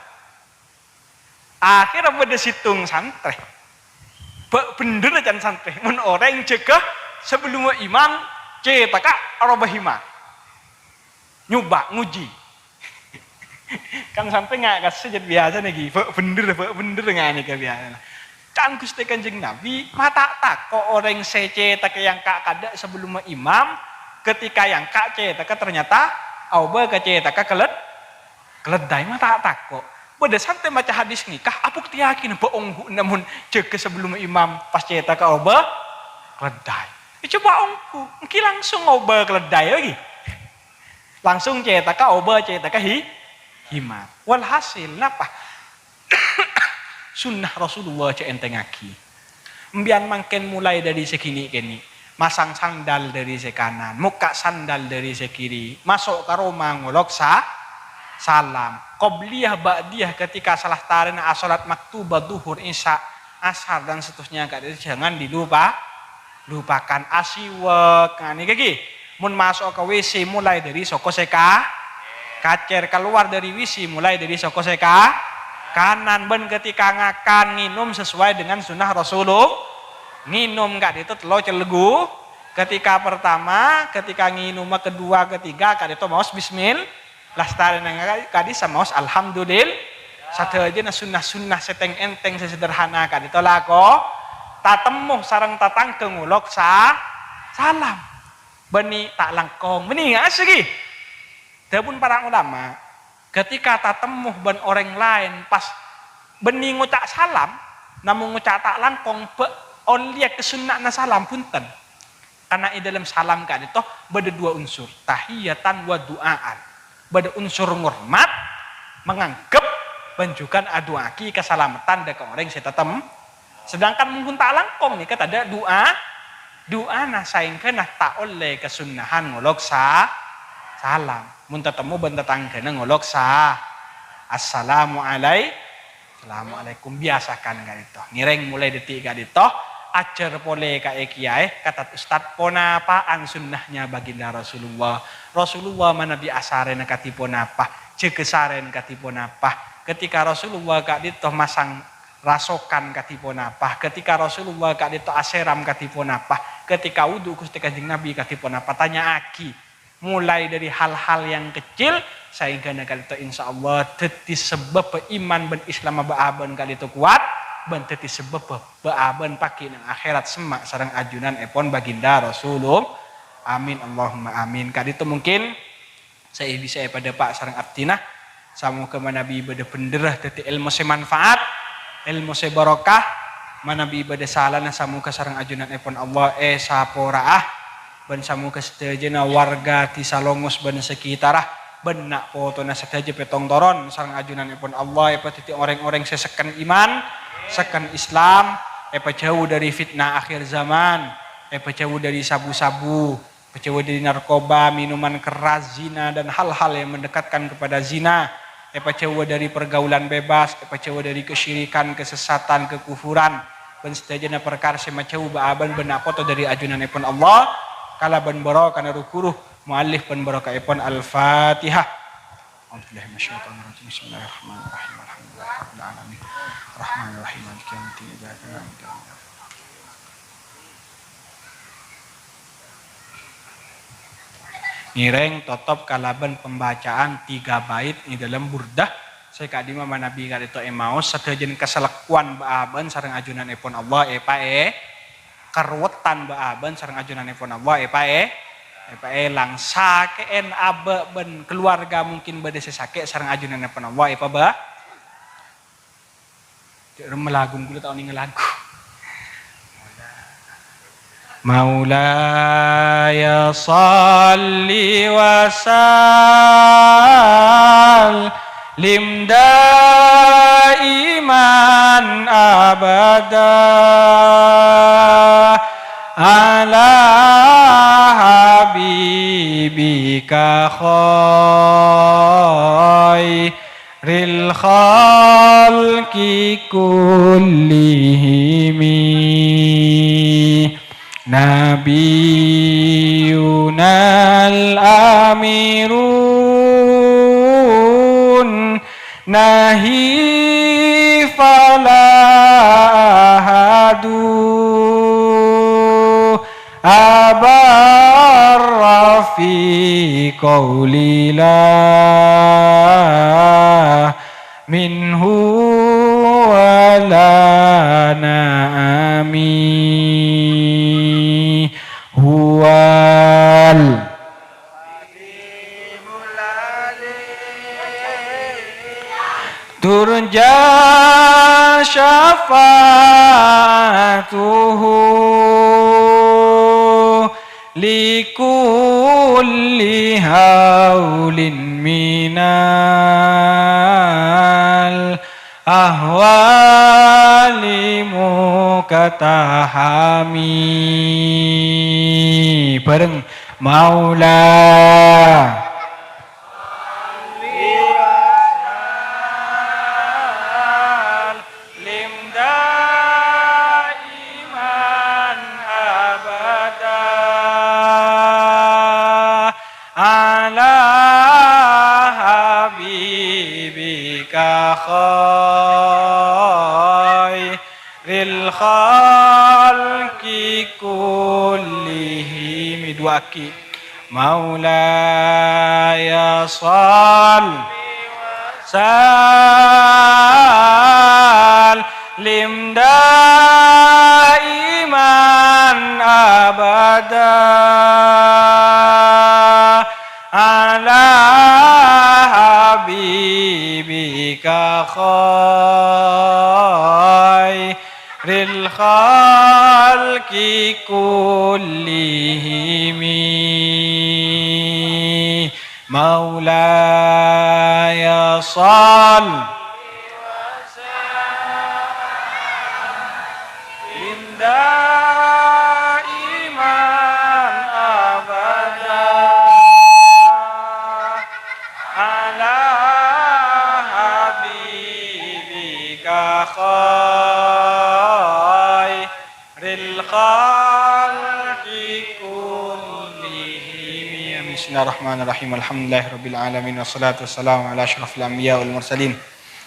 Akhèrra bâdâ sèttong santrè. Bâ' bhendher can santrè, mon orèng jâgâ sabellumma imam cètakka aobâ himar. Nyoba, ngojhi. Kan santrè nga' kassa jhât biyasana ghi, bâ' bhendher, bâ' bhendher nga' nèka biyasana. Can Ghustè Kanjeng Nabi, ma' ta' tako' orèng sè cètakka èangka' kaadâ' sabellumma imam, ketika èangka' cètakka ternyata aobâ ka cètakka keled-, keledai, ma' ta' tako'. Bâdâ santrè maca hadis nèka, abuktèyaghi bâ' ongghuwânna mon jâgâ sabellumma imam pas cètakka aobâ keledai. Ècoba ongghu, èngghi langsung aobâ keledai lagi. Langsung cètakka aobâ cètakka hi-, himar. Walhasil, napa? Sunnah Rasulullah jhâ' èntèngngaghi. Empèyan mangkèn molaè dâri sè kènè'-kènè'. Masang sandal dâri sè kanan, mokka' sandal dâri sè kiri, maso' ka roma ngolok sa-, salam. Qobliyah, ba'diyah ketika salastarèna asholat maktubah, dhuhur, isya, asar, dan seterusnya, ka'dinto jangan dilupa-, lupakan. Asiwak, nah, nèka ghi. Mon maso' ka W C molaè dâri soko sè ka-, kacèr, kalowar dâri W C molaè dâri soko sè ka-, kanan, bân ketika ngakan, ngènom sesuai dengan sunnah Rasulullah. Ngènom ka'dinto tello cellèghu. Ketika pertama, ketika ngènoma kedua, ketiga, ka'dinto maos bismil-, lastarèna nga-, ka'dissa maos alhamdulillah. Sadhâjâna sunnah-sunnah sè tèng-èntèng, sè sederhana ka'dinto lako-, tatemmo sareng tatangghâ ngolok sa-, salam. Bânnè ta' langkong. Bânnè asli ghi. Dhâbuna para ulama, ketika tatemmo bân orèng laèn pas bânnè ngoca' salam, namong ngoca' ta' langkong, bâ-, ollèya kasunna'anna salam, bhunten. Karena è dâlem salam ka'dinto bâdâ dua unsur, tahiyatan wa du'aan. Bâdâ unsur ngormat, menganggep, bân jhughân adu'aaghi kasalameddhân dâ' ka orèng sè tatem-, Sedangkan mon ghun ta' langkong nèka tadâ' du'a, du'ana saèngghâna ta' ollè kasunnahan ngolok sa-, salam. Mon tatemmo bân tatangghâna ngolok sa-, "Assalamu alai-, assalamualaikum." Biasakan ka'dinto. Ngèrèng molaè dâddhi ka'dinto, ajhâr polè ka è-, kiyaè, ka tad-, ustad, ponapa'an sunnahnya baginda Rasulullah. Rasulullah manabi asarèna kadhi ponapa, jâgâ sarèn kadhi ponapa. Ketika Rasulullah ka'dinto masang rasokan kadhi ponapa, ketika Rasulullah ka'dinto aseram kadhi ponapa, ketika wudu Ghustè Kanjeng Nabi kadhi ponapa, tanya'aghi molaè dâri hal-hal yang kecil, saèngghâna ka'dinto insyaallah dâddhi sabâbbhâ iman bân Islamma bâ'-abâ'na ka'dinto kowat, bân dâddhi sabâbbhâ bâ'-abâ'na paghi' neng akhèrat semma' sareng ajunanèpon baginda Rasulullah. Amin, Allahumma amin. Ka'dinto mungkin sè bisa èpadâpa' sareng abdhina. Samoghâ manabi bâdâ bhendherra dâddhi èlmo sè manfaat, èlmo sè barokah, manabi bâdâ salana samoghâ sareng ajunanèpon Allah èsapora'a, bân samoghâ sadhâjâna warga Dhisa Longos bân sakitarra, bân na' potona sadhâjâ pètong toron sareng ajunanèpon Allah èpadâddhi orèng-orèng sè sekken iman, sekken Islam, èpajhâu dâri fitnah akhir zaman, èpajhâu dâri sabu-sabu, Èpajhâuwâ dâri narkoba, minuman keras, zina, dan hal-hal yang mendekatkan kepada zina. Èpajhâuwâ dâri pergaulan bebas, èpajhâuwâ dâri kesyirikan, kesesatan, kekufuran, bân sadhâjâna parkara sè majhâu bâ'-abâ'na bân na' poto dâri ajunanèpon Allah, kalabân bârokana ru-ghuru muallif bân barokahèpon Al-Fatihah. A'udzubillahi minasyaitonirrajim. Bismillahirrahmanirrahim. Alhamdulillahirabbil alamin. Arrahmanirrahim. Maliki yaumiddin. Iyyaka na'budu wa iyyaka nasta'in. Ngèrèng totop kalabân pembacaan tiga bait è dâlem Burdah sè ka'dimma manabi ka'dinto èmaos sadhâjâna kasalekkowan bâ'-abâ'ân sareng ajunanèpon Allah èpaè-, karowetan bâ'-abâ'ân sareng ajunanèpon Allah èpaè-, èpaèlang. Sakè'en abâ' bân keluarga mungkin bâdâ sè sakè' sareng ajunanèpon Allah èpabâ-, Cè' remma lagu, kaulâ ta' onèng lagu. مولاي صل وسلم دائما أبدا على حبيبك خير الخلق كلهم. نبينا الأمير نهي فلا أحد أبر في قولي لا منه ولا نعمي. هو ال- ترجى شفاعته لكل هول من الأهوال مقتحم. Bareng, مولاي وسلم دائما أبدا على حبيبك خير الخلق كلهم. Duwâ'aghi. مولاي صل وسلم دائما أبدا على حبيبك خير الخلق كلهم. مولاي صل وسلم دائما أبدا على حبيبك خير الخلق كلهم. بسم الله الرحمن الرحيم. الحمد لله رب العالمين، والصلاة والسلام على أشرف الأنبياء والمرسلين،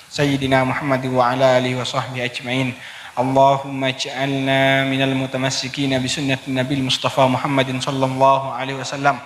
سيدنا محمد وعلى آله وصحبه أجمعين. اللهم اجعلنا من المتمسكين بسنة النبي المصطفى محمد صلى الله عليه وسلم،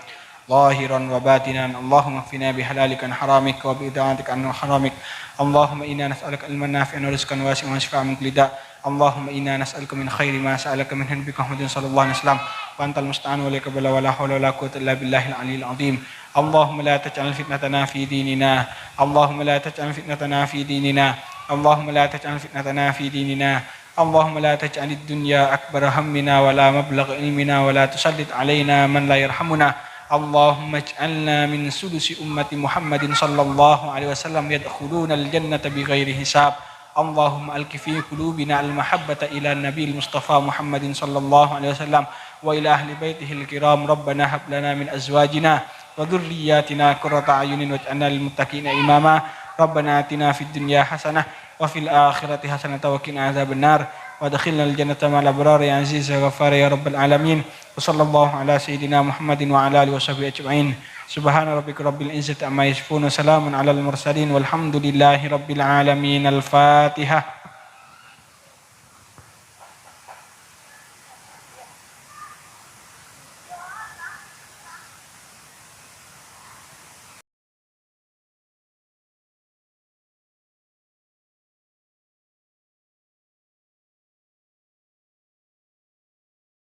ظاهرا وباطنا. اللهم اكفنا بحلالك عن حرامك وبطاعتك عن حرامك. اللهم إنا نسألك علما نافعا ورزقا واسعا وشفاء من كل داء. اللهم إنا نسألك من خير ما سألك منه نبيك محمد صلى الله عليه وسلم. وأنت المستعان وعليك البلاغ ولا حول ولا قوة إلا بالله العلي العظيم. اللهم لا تجعل فتنتنا في ديننا. اللهم لا تجعل فتنتنا في ديننا. اللهم لا تجعل فتنتنا في ديننا. اللهم لا تجعل الدنيا أكبر همنا ولا مبلغ علمنا ولا تسلط علينا من لا يرحمنا. اللهم اجعلنا من سدس أمة محمد صلى الله عليه وسلم يدخلون الجنة بغير حساب. اللهم ألق في قلوبنا المحبة إلى النبي المصطفى محمد صلى الله عليه وسلم وإلى أهل بيته الكرام. ربنا هب لنا من أزواجنا وذرياتنا قرة أعين واجعلنا للمتقين إماما. ربنا آتنا في الدنيا حسنة وفي الآخرة حسنة وقنا عذاب النار. وأدخلنا الجنة مع الأبرار يا عزيز يا غفار يا رب العالمين. وصلى الله على سيدنا محمد وعلى آله وصحبه أجمعين. سبحان ربك رب العزة عما يصفون وسلام على المرسلين والحمد لله رب العالمين. الفاتحة.